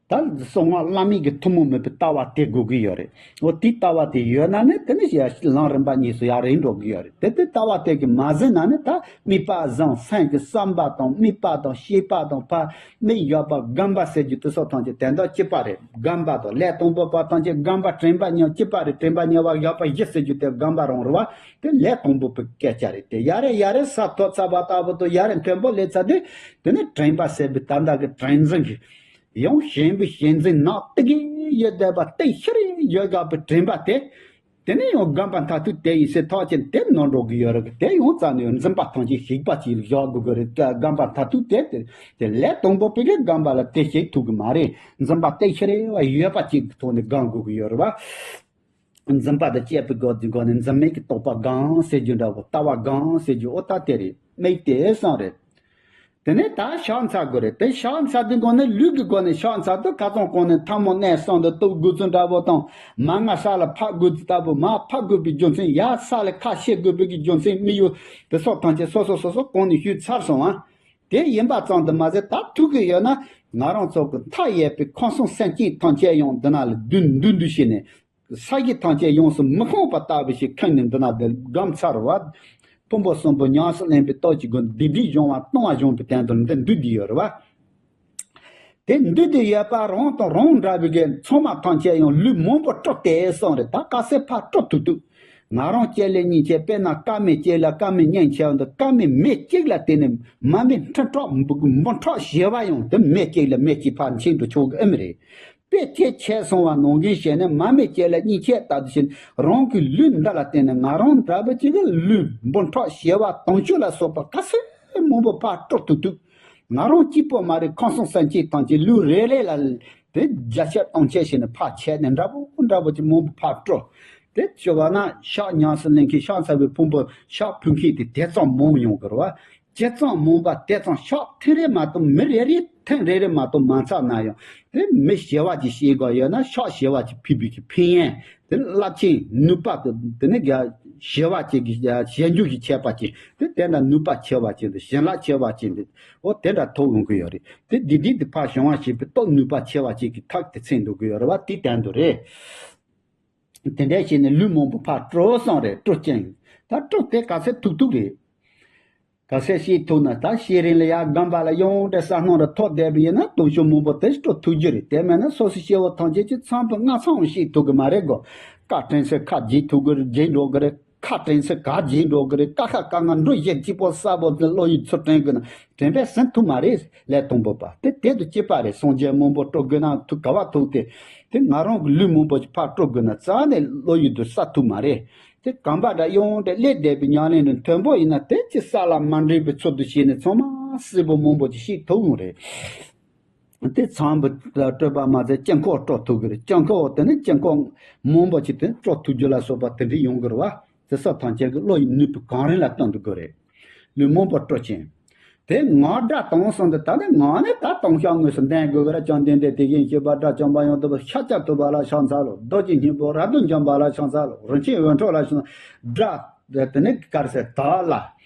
ད་གསང་སྔགས་བླ་མེད་ཀྱི་ཐུན་མོང་མིན་པའི་ལྟ་བ་དེ་དགོས་ཀྱི་ཡོད་རེད། འོ་དེའི་ལྟ་བ་དེ་ཡོད་ན་ནི་དེ་ནི་ཡ་ལམ་རིམ་པ་གཉིས་སུ་ཡར་རིམ་འགྲོ་གི་ཡོད་རེད། དེ་དེ་ལྟ་བ་དེ་གི་མ་ཟིན་ན་ནི་ད་དམིགས་པ་བཟང་། སེམས་ཀྱི་བསམ་པ་དང་དམིགས་པ་དང་ཤེས་པ་དང་ཕར་དམིགས་ཡོད་པ་སྒོམ་པ་ཟེར་རྒྱུ་དེ་སོགས་ཐམས་ཅད་དོན་དག་གཅིག་པ་རེད། སྒོམ་པ་དང་ལས་དང་པོ་པ་ཐམས་ཅད་སྒོམ་པ་དྲན་པ་གཉིས་གཅིག་པ་རེད། དྲན་པ་གཉིས་པ་ཡོད་པ་བཞི་ཟེར་རྒྱུ་དེ་སྒོམ་པ་རང་རེད་བ། དེ་ལས་དང་པོ་པའི་སྐད་ཆ་རེད། དེ་ཡ་རེ་ཡ་རེ་ས་ཐོབ་ཚར་བ་ལྟ་བུ་དང་ཡ་རེ་མཐོན་པོ་སླེབས་ཚར་དུས་དེ་ནི་དྲན་པ་ཟེར་བའི་ད་ལྟ་གི་དྲན་འཛིན་གྱི་ཡང་གཞན་པའི་གཞན་འཛིན་ནག་ཏི་གི་ཡོད་བསྡད་པ་ཏི་ཤི་རེ་ཡོད་དགའ་པའི་དྲན་པ་དེ། དེ་ནས་ཡང་སྒོམ་པ་མཐར་ཐུག་དེ་ཡིན་ཟེར་ཐག་བཅད་དེ་ནོར་འགྲོ་གི་ཡོད་རེད། དེ་ཡང་རྩ་ནས་འཛིན་པ་ཐམས་ཅད་ཞིག་པ་ཅིག་བཞག་དགོས་ཀྱི་རེད། སྒོམ་པ་མཐར་ཐུག་དེ་དེ་དེ་ལས་དང་པོ་པའི་གི་སྒོམ་པ་ལ་དེ་ཞིག་ཐུག་གི་མ་རེད། འཛིན་པ་ཏི་ཤི་རེ་བ་ཡོད་པ་ཅིག་གི་ཐོག་ནས་སྒོམ་དགོས་ཀྱི་ཡོད་རེད་བ། འཛིན་པ་དང་བཅས་པའི་སྒོ་དེ་སྒོ་ནས་འཛིན་མེད་ཀྱི་རྟོག་པ་སྒོམ་ཟེར་རྒྱུ་འདྲ་བོ། ལྟ་བ་སྒོམ་ཟེར་རྒྱུ་འོ་ད་དེ་རེད། དམིགས་ཏེ་བསམ་རེད། དེ་ནས་ད་ཕྱག་འཚལ་དགོས་རེད། དེ་ཕྱག་འཚལ་དུས་སྒོ་ནས་ལུས་ཀྱི་སྒོ་ནས་ཕྱག་འཚལ་དུས་ཁ་སང་གོང་ནས་ཐལ་མོ་སྦྱར་བསམ་དུ་གཏུག་དགོས་ཚུལ་འདྲ་བོ་དང་། མར་ང་ས་ལ་ཕབ་དགོས་ཚུལ་ལྟ་བུ། མར་ཕབ་དགོས་པའི་རྒྱུ་མཚན། ཡར་ས་ལ་ཁ་ཕྱེ་དགོས་པའི་རྒྱུ་མཚན། དམིགས་ཡུལ་དེ་སོགས་ཐམས་ཅད་སོ་སོ་སོ་སོ་གོང་ནས་ཞུས་ཚར་སོང་ཨ། དེ་ཡིན་པ་ཙམ་དུ་མ་ཟད། ད་ཐུག་གི་ཡོད་ན་ང་རང་ཚོ་གི་མཐའ་ཡས་པའི་ཁམས་གསུམ་སེམས་ཅན་ཐམས་ཅད་ཡང་འདི་ན་ལ་འདུས་འདུས་འདུས་བྱས་ནས། ས་གཞི་ཐམས་ཅད་ཡོངས་སུ་མི་ཤོང་བ་ལྟ་བུ་ཞིག་ཁེངས་ནས་འདི་ན་འདི་སྒོམ་ཚར་བ། ཕུང་པོ་གསུམ་པོ་ཉམས་སུ་ལེན་པའི་སྟོབས་ཀྱི་སྒོ་ནས་བདེ་བདེ་སྦྱོང་བ་སྟོང་བ་སྦྱོང་བའི་སྟེང་དུ་འདི་འདུས་བསྡད་ཡོད་རེད་བ། དེ་འདུས་བསྡད་ཡོད་པ་རང་དང་རང་འདྲ་བའི་གི་ཚང་མ་ཐམས་ཅད་ཡང་ལུས་མང་པོ་དཀྲོགས་ཏེ་སོང་རེད། ད་ག་ཚད་ཕར་དཀྲོགས་ཐུབ་ཐུབ། ང་རང་སྐྱེ་ལས་གཉིས་ཆད། དཔེར་ན་ཀ་མད་སྐྱེ་ལ་ཀ་མད་གཉིས་ཆད་འདུག་ཀ་མད་མེ་གཅིག་ལ་བརྟེན་ནས་མར་མེ་ཁྲི་ཕྲག་འབུམ་ཕྲག་བྱེ་བ་ཡང་དེ་མེ་གཅིག་ལ་མེ་གཅིག་ཕར་འཆིང་དུ་ཆོག་གི་ཨེ་མ་རེད། དཔེ་དེ་ཆད་སོང་བ་ནང་བཞིན་བྱས་ནས་མར་མེ་སྐྱེ་ལ་གཉིས་ཆད་ལྟ་བུ་བྱས་ནས་རང་གི་ལུས་འདི་ལ་བརྟེན་ནས་ང་རང་འདྲ་བོ་ཅིག་གི་ལུས་འབུམ་ཕྲག་བྱེ་བ་དུང་ཕྱུར་ལ་སོགས་པ་ག་ཚོད་མང་པོ་ཕར་དཀྲོག་ཐུབ་ཐུབ། ང་རང་གཅིག་པོ་མ་རེད། ཁམས་གསུམ་སེམས་ཅན་ཐམས་ཅད་ལུས་རེ་རེ་ལ་དེ་བརྒྱ་ཆད་སྟོང་ཆད་བྱས་ནས་ཕར་ཆད་ནས་འདྲ་པོ་འདྲ་པོ་ཅིག་མང་པོ་ཕར་དཀྲོག་དེ་བྱས་པ་ན་ཕྱག་ཉམས་སུ་ལེན་མཁན། ཕྱག་འཚལ་བའི་ཕུང་པོ་ཕྱག་ཕུལ་མཁན་དེ་དེ་ཙམ་མང་ཡོང་གི་རེད་བ། ཇི་ཙམ་མང་པ་དེ་ཙམ་ཕྱག་ཐེངས་རེ་མ་གཏོགས། མི་རེ་རེ་ཐེངས་རེ་རེ་མ་གཏོགས་མ་འཚལ་ན་ཡང་། དེ་མི་བྱེ་བ་ཅིག་བྱེད་དགོས་ཡོད་ན་ཕྱག་བྱེ་བ་ཅིག་ཕུལ་བའི་གི་ཕན་ཡོན་དེ། རླབས་ཆེན་ནུས་པ་དེ། དེ་ནི་བྱེ་བ་ཅིག་གི་བྱེད་འགྱུར་གྱི་ཁྱད་པར་ཅན་དེ། དེ་འདྲ་ནུས་པ་ཆེ་བ་ཅན་དེ། བྱིན་རླབས་ཆེ་བ་ཅན་དེ། འོ་དེ་འདྲ་ཐོབ་འོང་གི་ཡོད་རེད། དེ་འདི་འདི་དེ་ཕར་བྱུང་བ་ཞེས་པའི་སྟོབས་ནུས་པ་ཆེ་བ་ཅན་གྱི་ཐབས་དེ་མཚོན་འདུག་གི་ཡོད་རེད་བ། དེ་དོན་དུ་རེད། དེ་འདྲ་བྱས་ནས་ལུས་མང་པོ་ཕར་དཀྲོགས་སོང་རེད། དཀྲོགས་ཀྱིན། ད་དཀྲོགས་དེ་ག་ཚད་ཐུབ་ཐུབ་རེད། ག་ཚད་བྱེད་ཐུབ་ན། ད་ཤེས་རིག་ལ་ཡར་སྒོམ་པ་ལ་ཡོངས་གྲགས་ས་སྣང་རུ་ཐོག་བསྡད་པ་ཡིན་ན་དུང་ཕྱུར་མང་པོ་དེ་དཀྲོགས་ཐུབ་རྒྱུ་རེད། དེ་མེད་ན་སོ་སོའི་སྐྱེ་བོ་ཐམས་ཅད་ཀྱི་མཚམས་དང་སྔ་མཚམས་ཤེས་ཐུབ་གི་མ་རེད་གོ། སྐབས་དྲན་ཚེ་ཁ་འབྱེད་ཐུབ་གི་རེད། འབྱེད་འགྲོ་གི་རེད། ཁ་དྲན་ཚེ་ག་བརྗེད་འགྲོ་གི་རེད། ཀ་ཁ་ག་ང་འགྲོ་བཞིན་གཅིག་པོ་གསལ་པོ་བློ་ཡི་ཚུལ་དྲན་དགོས་ན་དྲན་པས་ཟིན་ཐུབ་མ་རེད། ལས་དང་པོ་པ་དེ་དེ་དུ་སྐྱེས་པ་རེད། སངས་རྒྱས་མང་པོ་སྤྲོ་དགོས་ན་ཐུག་ག་བ་ཐུག་སྟེ། དེ་ང་རང་གི་ལུས་མང་པོ་ཞིག་ཕར་སྤྲོ་དགོས་ན་རྩ་ནས་བློ་ཡུལ་དུ་གསལ་ཐུབ་མ་རེད། དེ་གང་པ་འདྲ་ཡོང་དེ་ལས་འདས་པའི་ཉམས་ལེན་དུ་མཐོན་པོ་ཡིན་ན་དེ་ཅི་ས་ལ་མ་འདྲེས་པའི་ཚུལ་དུ་བྱས་ནས་ཚང་མ་སྲིད་པོ་མང་པོ་ཅིག་ཤེས་ཐུབ་ཡོང་རེད། དེ་ཚངས་པའི་སྤྲོས་པ་མ་ཚད་དཀྱིལ་འཁོར་སྤྲོ་ཐུབ་ཀྱི་རེད། དཀྱིལ་འཁོར་དེ་ནི་དཀྱིལ་འཁོར་མང་པོ་ཅིག་དེ་སྤྲོ་ཐུབ་རྒྱུ་ལ་སོགས་པ་དེ་འདྲ་ཡོང་གི་རེད་བ། དེ་སོགས་ཐམས་ཅད་ཀྱི་བློ་ཡི་ནུས་པ་གང་རུང་ལ་བརྟེན་དུ་དགོས་རེད། ལུས་མང་པོ་སྤྲོ་ཅན། དེ་ངག་སྒྲ་དང་གསུམ་དུ་ད་ནི་ངག་ནི་ད་དང་ཤ་དངོས་སུ་ལྡན་དགོས་ཀྱི་རེད། བཅོམ་ལྡན་འདས་དེ་བཞིན་གཤེགས་པ་དགྲ་བཅོམ་པ་ཡང་དག་པར་ཤཱཀྱ་ཐུབ་པ་ལ་ཕྱག་འཚལ་ལོ། རྡོ་རྗེ་སྙིང་པོ་རབ་ཏུ་འཇོམས་པ་ལ་ཕྱག་འཚལ་ལོ། རིན་ཆེན་འོད་འཕྲོ་ལ་ཕྱག་འཚལ། སྒྲ་དེ་ནི་གར་སའི་དག་ལ་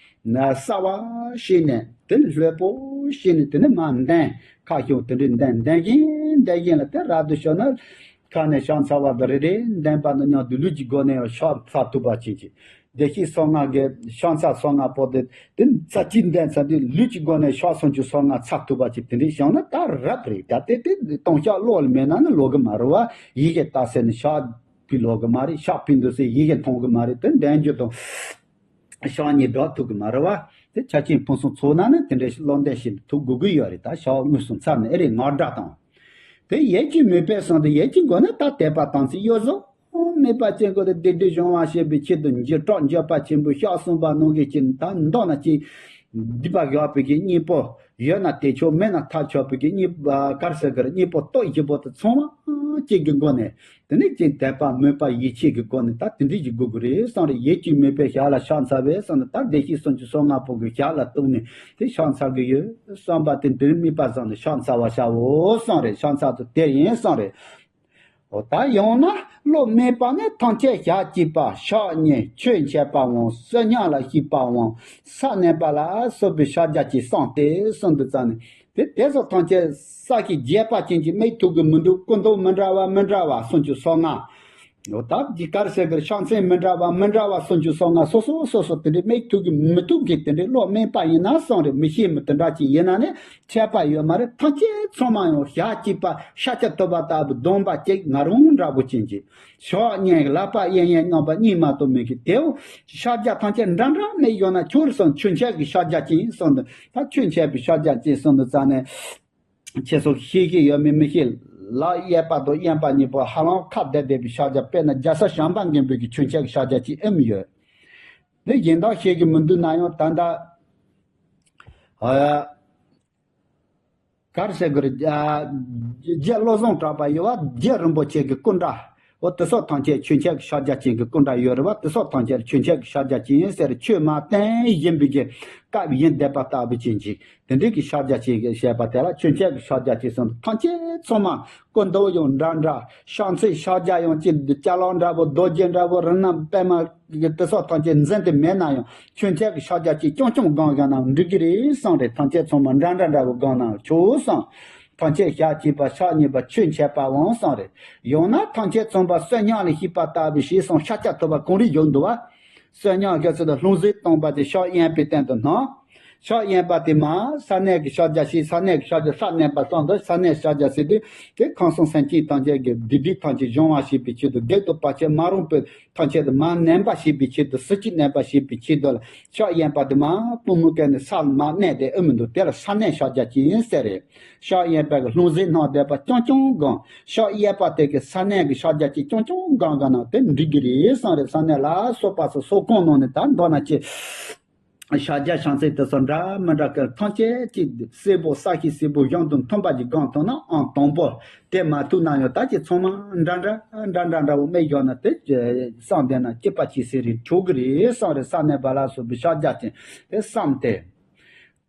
ན་གསལ་བ་ཤེས་ནས་དེ་ནི་ལྷོད་པོ་ཤེས་ནས་དེ་ནི་མ་ལྡན་ཁ་ཤོག་དེ་འདྲའི་ལྡན་ལྡན་བཞིན་ལྡན་བཞིན་ལ་དེ་རབ་ཏུ་ཤོག་ན། ཁ་ནས་ཕྱག་འཚལ་བ་དང་རེ་རེ་ལྡན་པ་དང་མཉམ་དུ་ལུས་ཀྱི་སྒོ་ནས་ཕྱག་འཚལ་ཐུབ་པ་ཅན་གྱི་བདེ་གཤེགས་སོ་ལྔ་གི་ཕྱག་འཚལ་སོ་ལྔ་པོ་དེ་དེ་རྩ་གཅིག་ལྡན་ཚར་དུས་ལུས་ཀྱི་སྒོ་ནས་ཕྱག་སུམ་ཅུ་སོ་ལྔ་འཚལ་ཐུབ་པ་ཅིག་དེ་འདྲའི་བྱུང་ན་ད་རབ་རེད། ད་དེ་དེ་ལྟུང་བཤགས་བློ་ལ་མེད་ན་ནི་ལོག་གི་མ་རེད་བ། ཡིད་ཀྱིས་བལྟས་ཟེར་ནས་བཤགས་པའི་ལོག་གི་མ་རེད། བཤགས་པའི་འདུག་ཟེར་ཡིད་ཀྱིས་མཐོང་གི་མ་རེད། དེ་ལྡན་རྒྱུ་དང་བཤགས་གཉིས་སྒྲོག་ཐུབ་ཀྱི་མ་རེད་བ། དེ་ཆ་རྐྱེན་ཕུན་སུམ་ཚོགས་ན་ནི་དེ་འདྲའི་བློ་འདས་ཤིག་ཐུག་དགོས་ཀྱི་ཡོད་རེད། ད་བཤགས་དངོས་སུ་འཚལ་ནས་ཨེ་རེད། ངག་སྒྲ་དང་། དེ་ཡིད་ཀྱི་མོས་པས་བསམ་སྟེ་ཡིད་ཀྱི་སྒོ་ནས་ད་དད་པ་དམ་ཚིག་གཡོ་བཟོ་མེད་པ་ཅན་སྐོར་དེ་བདེ་སྡུག་སྦྱོང་བ་བྱེད་པའི་ཆེད་དུ་འགྱུར་གྲོགས་འགྱོད་པ་ཆེན་པོས་ཕྱག་གསུམ་པ་གནང་གི་ཅིག་ད་མདོར་ན་ཅིག་སྡིག་པ་བཤགས་པའི་གི་གཉེན་པོ་ཡོད་ན་དེ་ཆོག་མེད་ན་ཐབས་ཆོག་པའི་གི་གཉེན་གར་ཟེར་གི་རེད། གཉེན་པོ་སྟོབས་ཆེན་པོ་དེ་ཚང་མ་གཅིག་གི་སྒོ་ནས་དེ་ནས་ཅིག་དད་པ་མོས་པ་ཡིད་ཆེས་ཀྱི་སྒོ་ནས་ད་དེ་འདྲ་ཞིག་དགོས་ཀྱི་རེད་བསམ་རེད། ཡིད་ཀྱི་མོས་པས་ཞབས་ལ་ཕྱག་འཚལ་བས་བསམ་ནས་ད་བདེ་གཤེགས་སུམ་ཅུ་སོ་ལྔ་པོ་གི་ཞབས་ལ་གཏུགས་ནས་དེ་ཕྱག་འཚལ་གི་ཡོད་བསམ་པ་དེ་འདིར་དམིགས་པ་བཟུང་ནས་ཕྱག་འཚལ་བར་བྱའོ་བསམ་རེད། ཕྱག་འཚལ་དུ་དེ་ཡིན་བསམ་རེད། འོ་ད་ཡང་ན་བློ་དམན་པ་ནི་ཐམས་ཅད་ཞབས་གཅིག་པ་ཕྱག་གཉིས་ཆོས་འཆད་པའམ་བསོད་སྙོམས་ལ་གཤེགས་པའམ་ས་གནས་པ་ལ་སོགས་པའི་ཕྱག་རྒྱ་ཅིག་བསམ་སྟེ་གསུམ་དུ་བརྩམས་ནས་དེ་དེ་སོགས་ཐམས་ཅད་ས་གཞི་རྒྱས་པ་ཅན་གྱི་མིག་ཐུག་གི་མི་འདུག་སྐུ་མདོག་མི་འདྲ་བ་མི་འདྲ་བ་སུམ་ཅུ་སོ་ལྔ། འོ་ད་འདི་གར་ཟེར་གི་རེད། ཕྱག་མཚན་མི་འདྲ་བ་མི་འདྲ་བ་སུམ་ཅུ་སོ་ལྔ་སོ་སོ་སོ་སོ་དེ་འདྲའི་མིག་ཐུག་གི་མི་ཐུག་གི་དེ་འདྲའི་བློ་དམན་པ་ཡིན་ན་བསམ་རེད། མི་ཤེས་མི་དེ་འདྲ་ཅིག་ཡིན་ན་ནི་ཁྱད་པར་ཡོད་མ་རེད། ཐམས་ཅད་ཚང་མ་ཡང་ཞབས་གཅིག་པ་ཤཱཀྱ་ཐུབ་པ་ལྟ་བུ་སྡོམ་པ་གཅིག་ང་རང་འདྲ་པོ་ཅན་གྱི་ཕྱག་གཉིས་ལག་པ་གཡས་གཡོན་རྣམ་པ་གཉིས་མ་གཏོགས་མེད་ཀྱི་དེའོ། ཕྱག་རྒྱ་ཐམས་ཅད་འདྲ་འདྲ་མེད་ཡོད་ན་ཆོག་རེད་བསམ། ཆོས་འཆད་ཀྱི་ཕྱག་རྒྱ་ཅན་བསམ་འདུག་ད་ཆོས་འཆད་པའི་ཕྱག་རྒྱ་ཅན་བསམ་འདུག་རྩ་ནས། ཁྱེད་ཚོ་ཤེས་ཀྱི་ཡོད་མེད་མི་ཤེས། ལག་གཡས་པ་དང་གཡོན་པ་གཉིས་པོ་ཧ་ལམ་ཁ་བསྡད་བསྡད་པའི་ཕྱག་རྒྱ། དཔེར་ན་རྒྱལ་སྲས་བྱམས་པ་མགོན་པོའི་གི་ཆོས་འཆད་ཀྱི་ཕྱག་རྒྱ་ཅིག་ཨེ་མི་ཡོད། འདི་གཞན་དག་ཤེས་ཀྱི་མི་འདུག་ན་ཡང་ད་ལྟ་ཨ་གར་ཟེར་དགོས་རེད། ཨ་རྗེ་བློ་བཟང་གྲགས་པ་ཡོད་བ། རྗེ་རིན་པོ་ཆེ་གི་སྐུ་འདྲ། འོ་དེ་སོགས་ཐམས་ཅད་ཆོས་འཆད་ཀྱི་ཕྱག་རྒྱ་ཅན་གྱི་སྐུ་འདྲ་ཡོད་རེད་བ། དེ་སོགས་ཐམས་ཅད་ཆོས་འཆད་ཀྱི་ཕྱག་རྒྱ་ཅན་ཟེར། ཆོས་མ་བསྟན་བཞིན་པའི་གི་སྐབས་ཡིན་བསྡད་པ་ལྟ་བུ་ཅན་གྱི་དེ་འདྲའི་གི་ཕྱག་རྒྱ་ཅན་གྱི་བཤད་པ་དེ་ལ་ཆོས་འཆད་ཀྱི་ཕྱག་རྒྱ་ཅན་གསུངས། ཐམས་ཅད་ཚང་མ་སྐུ་མདོག་ཡང་འདྲ་འདྲ། ཕྱག་མཚན་ཕྱག་རྒྱ་ཡང་ཅི་ཅ་ལག་འདྲ་པོ་རྡོ་རྗེ་འདྲ་པོ་རིགས་རྣམས་པད་མ་གི་དེ་སོགས་ཐམས་ཅད་འཛིན་དེ་མེད་ན་ཡང་ཆོས་འཆད་ཀྱི་ཕྱག་རྒྱ་ཅིག་རྐྱང་རྐྱང་སྒང་བཞག་ན་འགྲིག་གི་རེད་བསམ་རེད། ཐམས་ཅད་ཚང་མ་འདྲ་འདྲ་འདྲ་པོ་སྒང་ན་ཆོག་བསམ། ཐམས་ཅད་ཞབས་གཅིག་པ་ཕྱག་གཉིས་པ་ཆོས་འཆད་པའམ་བསམ་རེད། ཡང་ན་ཐམས་ཅད་ཚང་པ་བསོད་སྙོམས་ལ་གཤེགས་པ་ལྟ་བུའི་ཞེས་གསུངས། ཤཱཀྱ་ཐུབ་པ་གངས་རིའི་བཞུགས་འདུག་བ། བསོད་སྙོམས་སྐབས་སུ་ལྷུང་བཟེད་སྟོང་པ་དེ་ཕྱག་གཡས་པའི་སྟེང་དུ་སྣང་། ཕྱག་གཡོན་པ་དེ་མར་ས་གནས་ཀྱི་ཕྱག་རྒྱ་བྱས། ས་གནས་ཀྱི་ཕྱག་རྒྱ་ས་གནས་པ་གསུམ་དུ་ས་གནས་ཕྱག་རྒྱ་ཟེར་དུས་དེ་ཁམས་གསུམ་སེམས་ཅན་ཐམས་ཅད་ཀྱི་སྡིག་སྒྲིབ་ཐམས་ཅད་སྦྱོང་བ་བྱེད་པའི་ཆེད་དུ། བགེགས་དང་བར་ཆད་མ་རུངས་པའི་ཐམས་ཅད་དུ་མར་ནན་པ་བྱེད་པའི་ཆེད་དུ། ཟིལ་གྱིས་གནོན་པ་བྱེད་པའི་ཆེད་དུ་ལ་ཕྱག་གཡོན་པ་དེ་མར་པུས་མོ་བཀལ་ནས་ས་ལ་མར་གནོན་ཏེ་ཨེ་མི་འདུག་དེ་ལ་ས་གནས་ཕྱག་རྒྱ་ཅན་ཟེར་རེད། ཕྱག་གཡོན་པ་གི་ལྷུང་བཟེད་སྣང་བསྡད་པ་རྐྱང་རྐྱང་སྒང་། ཕྱག་གཡས་པ་དེ་གི་ས་གནས་ཀྱི་ཕྱག་རྒྱ་ཅིག་རྐྱང་རྐྱང་སྒང་སྒང་ན་དེ་འགྲིག་གི་རེད་བསམ་རེད། ས་གནས་ལ་སོགས་པ་སོགས་སོགས་གང་གནང་ནས་ད་མདོར་ན་ཅི། ཕྱག་རྒྱ་ཕྱག་མཚན་དེ་ཚོ་འདྲ་མི་འདྲ་ཀི་ཐམས་ཅད་ཀྱི་གསལ་པོ་ས་གཞི་གསལ་པོ་གཞུང་དང་མཐུན་པ་ཅིག་སྒང་ཐོན་ན་ཨང་དང་པོ། དེ་མ་ཐུག་ན་ཡང་ད་ཅི་ཚང་མ་འདྲ་འདྲ་འདྲ་འདྲ་འདྲ་བོ་མེད་ཡོད་ན་དེ་བསམ་བསྡད་ན་སྐྱིད་པ་ཅིག་ཟེར་རེད། ཆོག་གི་རེད་བསམ་རེད། ས་གནས་པ་ལ་སོགས་པའི་ཕྱག་རྒྱ་ཅན་དེ་བསམ་སྟེ།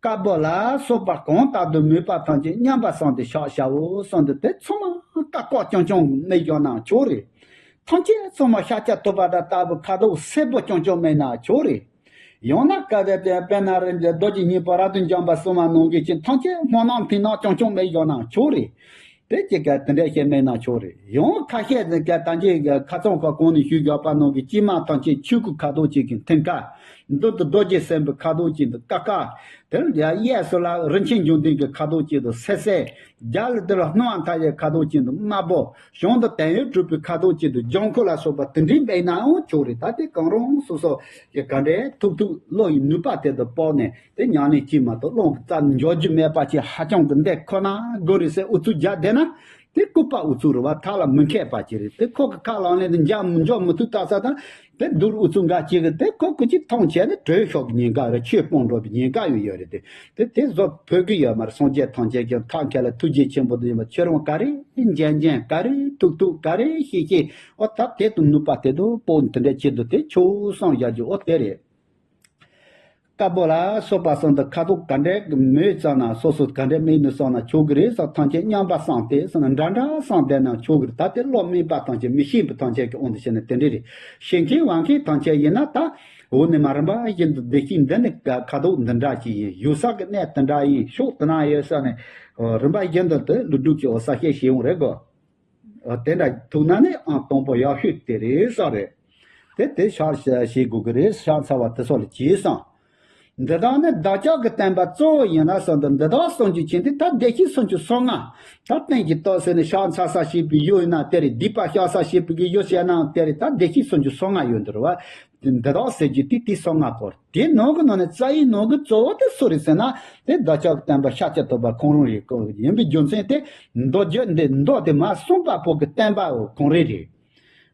དཀར་པོ་ལ་སོགས་པ་གང་ལྟར་དུ་མོས་པ་ཐམས་ཅད་མཉམ་པར་བསམས་ཏེ་ཕྱག་བྱའོ་གསུངས་འདུག་དེ་ཚང་མ་དཀར་ཀོ་རྐྱང་རྐྱང་མེད་ཀྱང་ན་ཆོག་རེད། ཐམས་ཅད་ཚང་མ་ཤཱཀྱ་ཐུབ་པ་དང་ལྟ་བུ་ཁ་དོག་སེར་པོ་རྐྱང་རྐྱང་མེད་ན་ཆོག་རེད། ཡང་ན་སྐབས་དེ་དེ་དཔེར་ན་རེ་འདོད་ཀྱི་སྙིང་པོ་རབ་ཏུ་འཇོམས་པ་གསུངས་པ་ནང་བཞིན་གྱི་ཐམས་ཅད་སྨོན་ལམ་མཐིང་ནག་རྐྱང་རྐྱང་མེད་ཀྱང་ན་ཆོག་རེད། དེ་གཅིག་ག་དེ་འདྲ་ཞིག་མེད་ན་ཆོག་རེད། ཡང་ཁ་ཤས་ཀྱིས་ད་ཅི་ཁ་སང་ཁ་གོང་ནས་ཞུས་བཞག་པ་ནང་གི་སྐྱེས་མ་ཐམས་ཅད་ཆོས་སྐུ་ཁ་དོག་གཅིག་གི་མཐིང་ག་མདུན་དུ་རྡོ་རྗེ་སེམས་དཔའི་ཁ་དོག་ཅན་དུ་ཀ་ཀ། དེར་ཡ་གཡས་སུ་ལ་རིན་ཆེན་འབྱུང་ལྡན་གྱི་ཁ་དོག་ཅན་དུ་སེ་སེ། རྒྱབ་ལ་དེ་ལ་སྣང་བ་མཐའ་ཡས་ཁ་དོག་ཅན་དུ་དམར་པོ། གཞུང་དུ་དོན་ཡོད་གྲུབ་པའི་ཁ་དོག་ཅན་དུ་ལྗང་ཁུ་ལ་སོགས་པ་དེ་འདྲའི་སྦས་ནའང་ཆོག་རེད། ད་དེ་གང་རུང་སོ་སོ་གི་ག་འདྲའི་ཐུག་ཐུག་བློ་ཡི་ནུས་པ་དེ་དང་དཔག་ནས་དེ་ཉམས་ལེན་བྱེད་མ་གཏོགས་རླུང་གི་རྩ་ནས་འཇོག་རྒྱུ་མེད་པ་ཅིག་ཧ་ཅང་གི་འདི་ཁོ་ན་དགོས་རེད་ཟེར་ཨུ་ཚུགས་རྒྱག་བསྡད་ན། དེ་ལྐུགས་པ་ཨུ་ཚུགས་རེད་བ། ཐག་ལ་མི་འཁེལ་པ་ཅིག་རེད། དེ་ཁོ་གི་ཁ་ལག་ལེན་དུ་འཇག་མི་འཇོག་མི་ཐུབ་ལྟ་ས་དང་། དེ་སྡུག་རུ་ཨུ་ཚུགས་འགའ་ཅིག་གི་དེ་ཁོ་ཁོ་ཅིག་མཐོང་བྱས་ནས་གྲོས་ཤོག་གི་ཉེན་ཁ་རེད། ཆོས་སྤོང་འགྲོ་བའི་ཉེན་ཁ་ཡོད་ཡོད་རེད། དེ་དེ་དེ་བཟོ་ཕོད་ཀྱི་ཡོད་མ་རེད། སངས་རྒྱས་ཐམས་ཅད་ཀྱང་ཐབས་མཁས་ལ་ཐུགས་རྗེ་ཆེན་པོ་དུ་ཡིན་པ། ཁྱོད་རང་ག་རེ་འཇན་འཇན་ག་རེ་ཐུག་ཐུག་ག་རེ་ཤེས་ཤེས། ཨོ་ད་དེ་དང་ནུས་པ་དེ་དུ་སྤོ་དེ་འདྲ་བྱེད་དུ་དེ་ཆོས་བསམ་བཞག་རྒྱུ་ཨོ་དེ་རེད། དཀར་པོ་ལ་སོགས་པ་གསུམ་དུ་ཁ་དོག་ག་འདྲའི་མོས་ཙམ་ན་སོ་སོ་ག་འདྲའི་མིག་ནས་བསམ་ན་ཆོག་གི་རེད་ཟེར། ཐམས་ཅད་མཉམ་པ་བསམ་སྟེ་ཟེར་ན་འདྲ་འདྲ་བསམ་བསྡད་ན་ཆོག་གི་རེད། ད་དེ་བློ་དམན་པ་ཐམས་ཅད་མི་ཤེས་པ་ཐམས་ཅད་ཀྱི་དབང་དུ་བྱས་ནས་དེ་འདྲ་རེད། ཤེས་མཁན་དབང་མཁན་ཐམས་ཅད་ཡིན་ན་ད་འོ་ནི་མ་རིམ་པ་བཞིན་དུ་བདེ་སྐྱིད་འདི་ནི་ཁ་དོག་འདི་འདྲ་ཅིག་ཡིན། ཡོད་ས་གི་གནས་དེ་འདྲ་ཡིན། ཕྱོགས་དེ་ན་ཡོད་ས་ནས་རིམ་པ་བཞིན་དུ་དེ་ལུས་སྒྲུབ་ཀྱི་འོ་ས་ཤེས་ཤེས་ཡོང་རེད་གོ། དེ་འདྲ་ཐུག་ན་ནི་ཨང་དང་པོ་ཡག་ཤོས་དེ་རེད་ས་རེད། དེ་དེ་ཤག་ཤག་བྱེད་དགོས་ཀྱི་རེད། ཤག་ཚ་བ་དེ་སོགས་ལ་བྱས་སོང་། འདི་དག་ནི་བདག་ཅག་གི་བསྟན་པ་གཙོ་བོ་ཡིན་ལ་སོགས་འདི་འདི་དག་གསུང་རྒྱུ་ཅན་དེ་ད་བདེ་སྐྱིད་སུམ་ཅུ་སོ་ལྔ། ད་རྟེན་གྱི་ཏོག་ཟེར་ནས་ཤག་ཚ་ས་བྱེད་པའི་ཡུལ་ཡིན་ན་དེ་རེད། སྡིག་པ་བཤགས་ས་བྱེད་པའི་གི་ཡུལ་བྱས་ནའང་དེ་རེད། ད་བདེ་སྐྱིད་སུམ་ཅུ་སོ་ལྔ་ཡོད་འདུག་རེད་བ། འདི་དག་ཟེར་རྒྱུ་དེ་དེ་སོ་ལྔ་པོ་རེད། དེའི་ནང་གི་ནང་ནས་རྩ་བའི་ནང་གི་གཙོ་བོ་དེ་སུ་རེད་ཟེར་ན། དེ་བདག་ཅག་གི་བསྟན་པ་ཤཱཀྱ་ཐུབ་པ་ཁོང་རང་རེད། ཁོང་ཡིན་པའི་རྒྱུ་མཚན་དེ་མདོ་རྒྱུད་འདི་མདོ་དེ་མ་གསུངས་པ་པོ་གི་བསྟན་པའོ་ཁོང་རེ་རེད།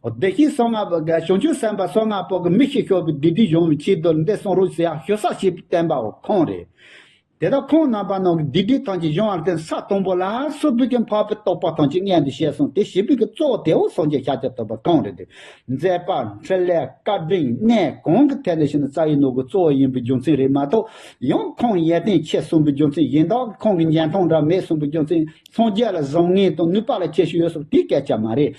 བདེ་སྐྱིད་སོ་ལྔ་པོ་གི་བྱང་ཆུབ་སེམས་དཔའ་སོ་ལྔ་པོ་གི་མི་ཤི་ཤོར་བའི་སྡིག་སྒྲིབ་སྦྱོང་བའི་ཆེད་དུ་འདི་གསུང་རོགས་ཟེར་ཡག་ཞུ་ས་བྱེད་པའི་བསྟན་པའོ་ཁོང་རེད། དེ་དག་ཁོང་རྣམ་པ་རྣམས་ཀྱི་སྡིག་སྒྲིབ་ཐམས་ཅད་སྦྱོང་བར་བརྟེན་ས་དང་པོ་ལ་སོགས་པའི་གི་འཕགས་པའི་རྟོགས་པ་ཐམས་ཅད་མངོན་དུ་བྱས་སོང་། དེ་བྱེད་པའི་གི་གཙོ་བོ་དེའོ་སངས་རྒྱས་ཤཱཀྱ་ཐུབ་པ་ཁོང་རེད་དེ། མཛད་པ་འཕྲིན་ལས་བཀའ་དྲིན་གནས་གང་གི་ཐད་ནས་བྱས་ན་རྩ་བའི་ནང་གི་གཙོ་བོ་ཡིན་པའི་རྒྱུ་མཚན་རེད་མ་གཏོགས། ཡང་ཁོང་ཡོན་ཏན་ཆེ་གསུངས་པའི་རྒྱུ་མཚན། གཞན་དག་གི་ཁོང་གི་ཉན་ཐོས་འདྲ་མེད་གསུངས་པའི་རྒྱུ་མཚན། སངས་རྒྱས་ལ་བཟང་ངན་དང་ནུས་པ་ལ་ཁྱད་ཆོས་ཡོད་གསུངས་དེ་སྐད་ཆ་མ་རེད།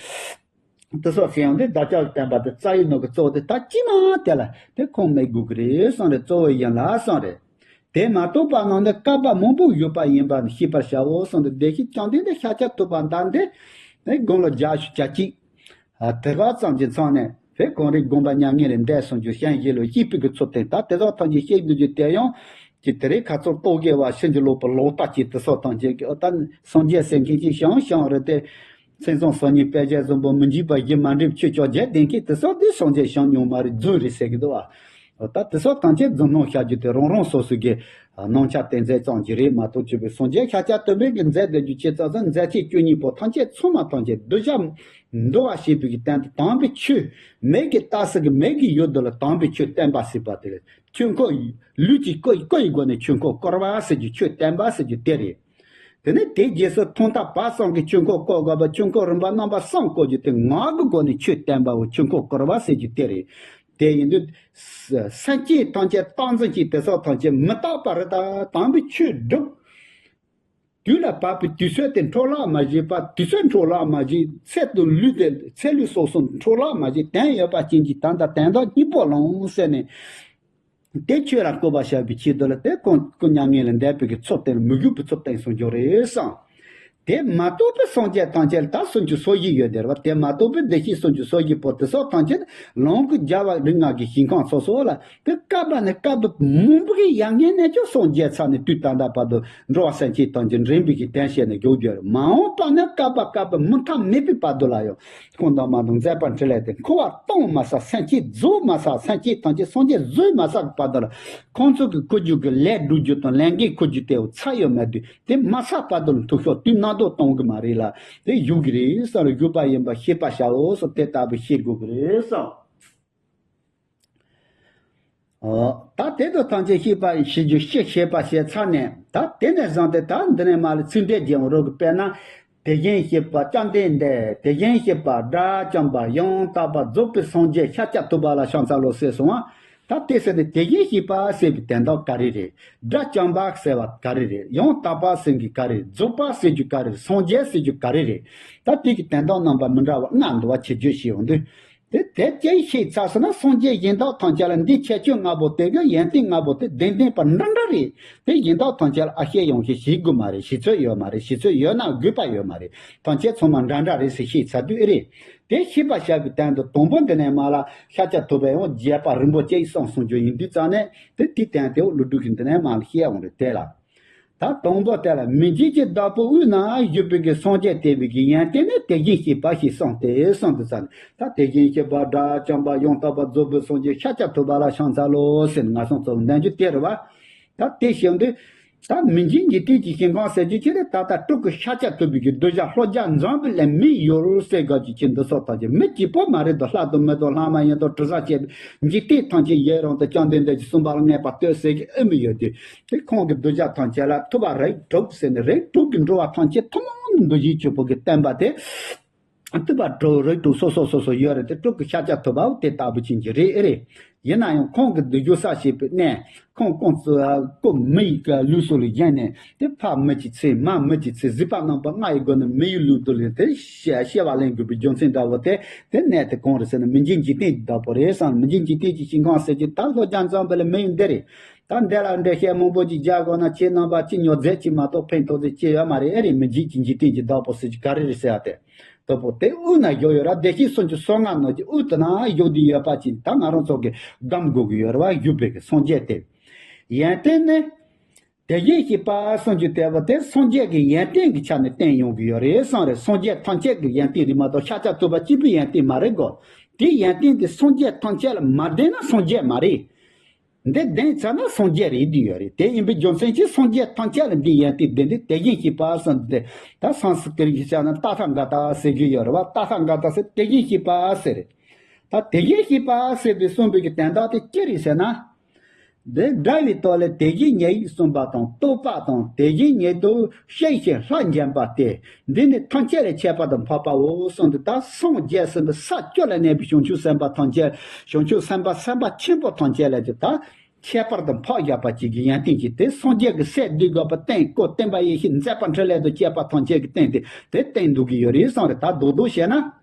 དེ་སོགས་ཟེར་ཡང་དེ་བདག་ཅག་གི་བསྟན་པ་དེ་རྩ་བའི་ནང་གི་གཙོ་བོ་དེ་ད་ཅི་མ་དེ་ལ་དེ་ཁོང་མེད་དགོས་ཀྱི་རེད་གསུངས་རེད། གཙོ་བོ་ཡིན་ལ་གསུངས་རེད། དེ་མ་གཏོགས་པ་ནང་ནས་བསྐལ་པ་མང་པོ་ཡོད་པ་ཡིན་པ་ནི་ཤེས་པར་བྱའོ་གསུངས་ཏེ། བདེ་གཤེགས་བཅོམ་ལྡན་འདས་ཤཱཀྱ་ཐུབ་པ་འདི་འདི་དགུང་ལོ་བརྒྱད་ཅུ་གྱ་གཅིག་དེ་ག་ཙམ་གྱི་མཚམས་ནས་དེ་གང་རིགས་དགོངས་པ་མྱ་ངན་ལས་འདས་སོང་རྒྱུ་ཞིང་གཞི་ལུ་སྐྱེས་པའི་གི་ཚུལ་བསྟན། ད་དེ་དག་ཐམས་ཅད་བཤད་འདུག་རྒྱུ་དེ་ཡང་ཀྱི་དེ་རིང་ཁ་ཚོར་རྟོག་གེ་བ་ཕྱིན་ཅི་ལོག་པ་ལོག་ལྟ་ཅིག་དེ་སོགས་ཐམས་ཅད་ཀྱི་ཨོ་ད་སངས་རྒྱས་ཟེར་མཁན་ཅིག་ཞང་ཞང་རེད་དེ། མཚན་བཟང་བཟང་ཉིད་དཔེ་བྱད་བཟང་པོ་མི་འཇིགས་པ་གཞི་མ་འགྲིབ་ཆོས་ཀྱང་རྒྱས་ལྡན་མཁན་དེ་སོགས་དེ་སངས་རྒྱས་ཞང་ཉུང་མ་རེད། རྫུན་རེད་ཟེར་གི་འདུག་ཨ། ད་དེ་སོགས་ཐམས་ཅད་རྫུན་སྣང་བྱ་རྒྱུ་དེ་རང་རང་སོ་སོ་གི་སྣང་ཆ་གཏན་ཚད་ཙམ་གྱི་རེད་མ་གཏོགས། ཆོས་པའི་སངས་རྒྱས་ཤཱཀྱ་ཐུབ་པའི་གི་མཛད་སྡོད་རྒྱུ་ཅི་ཙམ་ཙམ་མཛད་ཆེན་བཅུ་གཉིས་པོ་ཐམས་ཅད་ཚང་མ་ཐམས་ཅད་གདུལ་བྱ་འདུལ་བ་ཞེས་པའི་གི་སྟེང་དུ་དམ་པའི་ཆོས་མེད་ཀྱི་རྟགས་སུ་གི་མེད་ཀྱི་ཡུལ་དུ་ལ་དམ་པའི་ཆོས་བསྟན་པ་ཟེར་བ་དེ་རེད། ཆོས་འཁོར་ལུས་ཀྱི་སྐུ་སྐུ་ཡི་སྒོ་ནས་ཆོས་འཁོར་བསྐོར་བ་ཟེར་རྒྱུ་ཆོས་བསྟན་པ་ཟེར་རྒྱུ་དེ་རེད། དེ་ནས་དེའི་རྗེས་སུ་ཐོག་མཐའ་བར་གསུམ་གྱི་ཆོས་འཁོར་བསྐོར་དགོས་པ། ཆོས་འཁོར་རིམ་པ་རྣམ་པ་གསུམ་བསྐོར་རྒྱུ་དེ་ངག་གི་སྒོ་ནས་ཆོས་བསྟན་པའོ་ཆོས་འཁོར་བསྐོར་བ་ཟེར་རྒྱུ་དེ་རེད། དེ་ཡིན་དུས་ས་སེམས་ཅན་ཐམས་ཅད་རྟག་འཛིན་གྱི་དེ་སོགས་ཐམས་ཅད་མི་རྟག་པ་རེད། ད་དམ་པའི་ཆོས་སྒྲུབ། དུས་ལ་བབ་པའི་དུས་ཚོད་དེ་འཕྲོ་བརླག་མ་བྱེད་པ། དུས་ཚོད་འཕྲོ་བརླག་མ་བྱེད། ཚེ་དང་ལུས་དེ་ཚེ་ལུས་སོགས་སུ་འཕྲོ་བརླག་མ་བྱེད། དོན་ཡོད་པ་ཅན་གྱི་དོན་དང་དོན་དག་གཉིས་པོ་ལོངས་ཟེར་ནས། དེ་ཆོས་ལ་བཀོད་པ་བྱ་བའི་ཆེད་དུ་ལ་དེ་ཀུན་ཀུན་མྱ་ངན་ལས་འདས་པའི་གི་ཚུལ་བསྟན། མི་གཡོ་བའི་ཚུལ་བསྟན་གསུངས་རྒྱུ་རེད་བསམ། དེ་མ་གཏོགས་པའི་སངས་རྒྱས་ཐམས་ཅད་ལ་ད་སུམ་ཅུ་སོ་བཞི་ཡོད་དེ་རེད་བ། དེ་མ་གཏོགས་པའི་བདེ་གཤེགས་སུམ་ཅུ་སོ་བཞི་པོ་དེ་སོགས་ཐམས་ཅད་ལོངས་སྐུ་རྒྱལ་བ་རིགས་ལྔ་གི་ཞིང་ཁམས་སོ་སོ་ལ་དེ་བསྐལ་པ་ནས་བསྐལ་པ་མང་པོ་གི་ཡར་སྔོན་ནས་ཀྱང་སངས་རྒྱས་ཚར་ནས་དུས་ད་ལྟ་བར་དུ་འགྲོ་བ་སེམས་ཅན་ཐམས་ཅད་འདྲེན་པའི་གི་དོན་བྱས་ནས་བཞུགས་རྒྱུ་རེད། མ་འོངས་པ་ནས་བསྐལ་པ་བསྐལ་པ་མུ་མཐའ་མེད་པའི་བར་དུ་ལ་ཡང་། ཁོང་རྣམ་པ་དང་མཛད་པ་འཕྲིན་ལས་དེ་འཁོར་བ་སྟོངས་མ་ཟ། སེམས་ཅན་རྫོགས་མ་ཟ། སེམས་ཅན་ཐམས་ཅད་སངས་རྒྱས་བཟོད་མ་ཟ་གི་བར་དུ་ལ། ཁོང་ཚོ་གི་འཁོར་རྒྱུག་གི་ལས་སྒྲུབ་རྒྱུ་དང་ལས་འགན་འཁུར་རྒྱུ་དེ་ཚར་ཡོད་མེད་དུས་དེ་མ་ཟ་བར་དུ་ལ་ཐུགས་ཤོར་དུས་གནང་དོགས་གཏོང་གི་མ་རེད་ལ། དེ་བཞུགས་ཀྱི་རེད་བསམ་རེ་བཞུགས་པ་ཡིན་པ་ཤེས་པ་བྱའོ་སོགས་དེ་ལྟ་བུ་ཤེས་དགོས་ཀྱི་རེད་བསམ། ཨོ། ད་དེ་དག་ཐམས་ཅད་ཤེས་པ་ཤེས་རྒྱུ་ཤེས་ཤེས་པ་བྱས་ཚར་ནས་ད་དེ་ནས་བཟུང་སྟེ་ད་འདི་ནས་མར་ལ་ཚིག་འགྲེལ་རྒྱག་རོགས་ཀྱི། དཔེར་ན། དེ་བཞིན་གཤེགས་པ་བཅོམ་ལྡན་འདས། དེ་བཞིན་གཤེགས་པ་དགྲ་བཅོམ་པ་ཡང་དག་པར་རྫོགས་པའི་སངས་རྒྱས་ཤཱཀྱ་ཐུབ་པ་ལ་ཕྱག་འཚལ་ལོ་ཟེར་སོང་ང་། ད་དེ་ཟེར་ནས་དེ་བཞིན་གཤེགས་པ་ཟེར་བའི་དོན་དག་ག་རེ་རེད། དགྲ་བཅོམ་པ་ཟེར་བ་ག་རེ་རེད། ཡང་དག་པ་ཟེར་གྱི་ག་རེ་རེད། རྫོགས་པ་ཟེར་རྒྱུ་ག་རེ་རེད། སངས་རྒྱས་ཟེར་རྒྱུ་ག་རེ་རེད། ད་དེ་གི་དོན་དག་རྣམ་པ་མི་འདྲ་བ་ལྔ་འདུ་བ་ཆེ་བརྗོད་བྱས་ཡོང་དུས། དེ་དེ་ཅན་ཤེས་ཚར་སོང་ན་སངས་རྒྱས་གཞན་དག་ཐམས་ཅད་ལ་འདི་ཁྱད་ཆོས་ལྔ་པོ་དེ་གི་ཡོན་ཏན་ལྔ་པོ་དེ་ལྡན་ལྡན་པ་འདྲ་འདྲ་རེད། དེ་གཞན་དག་ཐམས་ཅད་ལ་ཨ་ཤེས་ཡོང་ཤེས་བྱེད་དགོས་མ་རེད། བྱེད་ཚོད་ཡོད་མ་རེད། བྱེད་ཚོད་ཡོད་ན་དགོས་པ་ཡོད་མ་རེད། ཐམས་ཅད་ཚང་མ་འདྲ་འདྲ་རེད་ཟེར་ཤེས་ཚར་དུས་ཨེ་རེད། དེ་ཤེས་པར་བྱ་བའི་དོན་དུ་དང་པོ་འདི་ནས་མར་ལ་ཤཱཀྱ་ཐུབ་པས་ཡང་རྒྱས་པ་རིན་པོ་ཆེ་གསུངས་གསུངས་རྒྱུ་ཡིན་དུས་ཙང་ནས་དེ་དེའི་དོན་དེ་ཀླུ་སྒྲུབ་ཀྱིས་འདི་ནས་མར་ལ་བཤད་འོང་རེད་དེ་ལ། ད་དང་པོ་དེ་ལ་མི་མཇེད་ཀྱི་བདག་པོ་དབུས་ན་བཞུགས་པའི་གི་སངས་རྒྱས་དེ་བའི་གི་ཡོན་ཏན་ནི་དེ་བཞིན་གཤེགས་པ་ཞེས་གསུངས་ཏེ་གསུངས་དུས་ཙང་ནས་ད་དེ་བཞིན་གཤེགས་པ་དགྲ་བཅོམ་པ་ཡང་དག་པར་རྫོགས་པའི་སངས་རྒྱས་ཤཱཀྱ་ཐུབ་པ་ལ་ཕྱག་འཚལ་ལོ་ཟེར་ནས་ང་སང་གཙོ་བོ་འདོན་རྒྱུ་དེ་རེད་བ། ད་དེ་བཞིན་དུ། ད་མི་མཇེད་འཇིག་རྟེན་གྱི་ཞིང་ཁམས་ཟེར་རྒྱུ་ཅི་རེད། ད་ལྟ་སྤྲུལ་སྐུ་ཤཱཀྱ་ཐུབ་པའི་གི་གདུལ་བྱ་ལྷོ་རྒྱ་འཛོམས་པ་ལས་མི་ཡུལ་ཟེར་དགོས་ཀྱི་ཅི་འདི་སོགས་ཐམས་ཅད་མི་གཅིག་པོ་མ་རེད་དོ། ལྷ་དང་མི་དང་ལྷ་མ་ཡིན་དང་དྲི་ཟ་བཅས་པའི་འཇིག་རྟེན་ཐམས་ཅད་ཡུན་རིང་དུ་བཅོམ་ལྡན་འདས་ཀྱིས་གསུངས་པ་ལ་ངེས་པར་ལྟོས་ཟེར་གྱི་ཨེ་མི་ཡོད་དུས། དེ་ཁོང་གི་གདུལ་བྱ་ཐམས་ཅད་ལ་ཐུབ་པ་རིགས་དྲུག་ཟེར་ནས་རིགས་དྲུག་གི་འགྲོ་བ་ཐམས་ཅད་ཐུན་མོང་དུ་འདུ་བྱེད་ཆོས་པོ་གི་བསྟན་པ་དེ། ཐུབ་པ་དྲུག་རིགས་དྲུག་སོ་སོ་སོ་སོ་ཡོད་རེད་དེ། སྤྲུལ་སྐུ་ཤཱཀྱ་ཐུབ་པའོ་དེ་ལྟ་བུ་ཅན་གྱི་རེད་ཨེ་རེད། ཡིན་ན་ཡང་ཁོང་གི་འདུལ་རྒྱུ་ས་བྱེད་པའི་གནས་ཁོང་ཀོང་ཙི་ཀོ་མི་ཡི་ག་ལུགས་སྲོལ་ལ་བཞེངས་ནས་དེ་ཕ་མི་གཅིག་ཚེ་མ་མི་གཅིག་ཚེ་གཟིགས་པ་རྣམ་པ་ལྔ་ཡི་སྒོ་ནས་མི་ཡི་ལུས་དུ་ལེན་དེ་བཤད་བཤད་པ་ལེན་དགོས་པའི་རྒྱུ་མཚན་འདྲ་བོ་དེ་དེ་གནས་དེ་གང་རེད་ཟེར་ན་མི་མཇེད་འཇིག་རྟེན་གྱི་བདག་པོ་རེད་བསམ། མི་མཇེད་འཇིག་རྟེན་གྱི་ཞིང་ཁམས་ཟེར་གྱི་ད་ལྷོ་རྒྱ་འཛོམས་པ་ལས་མི་ཡི་འདི་རེད། ད་འདི་ལ་འགྲེལ་བཤད་མང་པོ་ཅིག་རྒྱག་དགོས་ན་ཁྱེད་རྣམ་པ་ཅི་ཉོ་རྫས་ཅིག་མ་གཏོགས་ཕན་ཐོགས་ཚེ་ཅི་ཡོད་མ་རེད། ཨེ་རེད། མི་མཇེད་ཀྱི་འཇིག་རྟེན་གྱི་བདག་པོ་ཟེར་གྱི་ག་རེ་རེད་ཟེར་ཡ་དེ། དོ་པོ་དེ་དབུས་ན་བཞུགས་ཡོད་ར། བདེ་གཤེགས་སུམ་ཅུ་སོ་ལྔ་ནང་གི་དབུས་དེ་ན་བཞུགས་བསྡད་ཡོད་པ་ཅིག་ད་ང་རང་ཚོ་གི་སྒོམ་དགོས་ཀྱི་ཡོད་ར་བ། བཞུགས་པའི་གི་སངས་རྒྱས་དེ། ཡོན་ཏན་ནི། དེ་བཞིན་གཤེགས་པ་སུམ་ཅུ་དེ་པོ་དེ་སངས་རྒྱས་ཀྱི་ཡོན་ཏན་གྱི་ཆ་ནས་བསྟན་ཡོང་གི་ཡོད་རེད་གསུངས་རེད། སངས་རྒྱས་ཐམས་ཅད་ཀྱི་ཡོན་ཏན་རེད་མ་གཏོགས་ཤཱཀྱ་ཐུབ་པ་གཅིག་པུའི་ཡོན་ཏན་མ་རེད་གོ། དེའི་ཡོན་ཏན་དེ་སངས་རྒྱས་ཐམས་ཅད་ལ་མ་ལྡན་ན་སངས་རྒྱས་མ་རེད། འདི་ལྡན་ཚར་ན་སངས་རྒྱས་རེད་འདི་ཡོད་རེད། དེ་ཡིན་པའི་རྒྱུ་མཚན་གྱིས་སངས་རྒྱས་ཐམས་ཅད་ལ་འདི་ཡོན་ཏན་ལྡན་ཏེ་དེ་བཞིན་གཤེགས་པ་གསུངས་ཏེ། ད་སཾ་སྐྲྀ་ཏ་ཏ་ག་ཏ་ཟེར་གྱི་ཡོད་རེད་བ། ཏ་ཐ་ག་ཏ་ཟེར་དེ་བཞིན་གཤེགས་པ་ཟེར་རེད། ད་དེ་བཞིན་གཤེགས་པ་ཟེར་དུས་གསུངས་པའི་གི་དོན་དག་དེ་ཅི་རེད་ཟེར་ན། འདི་སྒྲ་ཡི་ཐོག་ལས་དེ་བཞིན་ཉིད་ཡིན་གསུངས་པ་དང་རྟོགས་པ་དང་དེ་བཞིན་ཉིད་དུ་ཤེས་ཤིང་ལྷར་འབྱིན་པ་སྟེ། འདི་ནི་ཐམས་ཅད་ལས་ཁྱད་པར་དུ་འཕགས་པའོ་གསུངས་ཏེ། ད་སངས་རྒྱས་ཟིན་པའི་ས་བཅུ་ལ་གནས་པའི་བྱང་ཆུབ་སེམས་དཔའ་ཐམས་ཅད། བྱང་ཆུབ་སེམས་དཔའ་སེམས་དཔའ་ཆེན་པོ་ཐམས་ཅད་ལ་ཀྱང་ད་ཁྱད་པར་དུ་འཕགས་བཞག་པ་ཅིག་གི་ཡོན་ཏན་ཅིག་དེ་སངས་རྒྱས་ཀྱི་སྲས་འདི་དགོས་པ་བསྟན་བསྐོ་བསྟན་པ་ཡེ་ཤེས་མཛད་པ་འཕྲིན་ལས་དང་བཅས་པ་ཐམས་ཅད་ཀྱི་བསྟན་ཏེ་དེ་བསྟན་འདུག་གི་ཡོད་རེད་གསུངས་རེད། ད་རྡོག་རྡོག་བཤད་ན།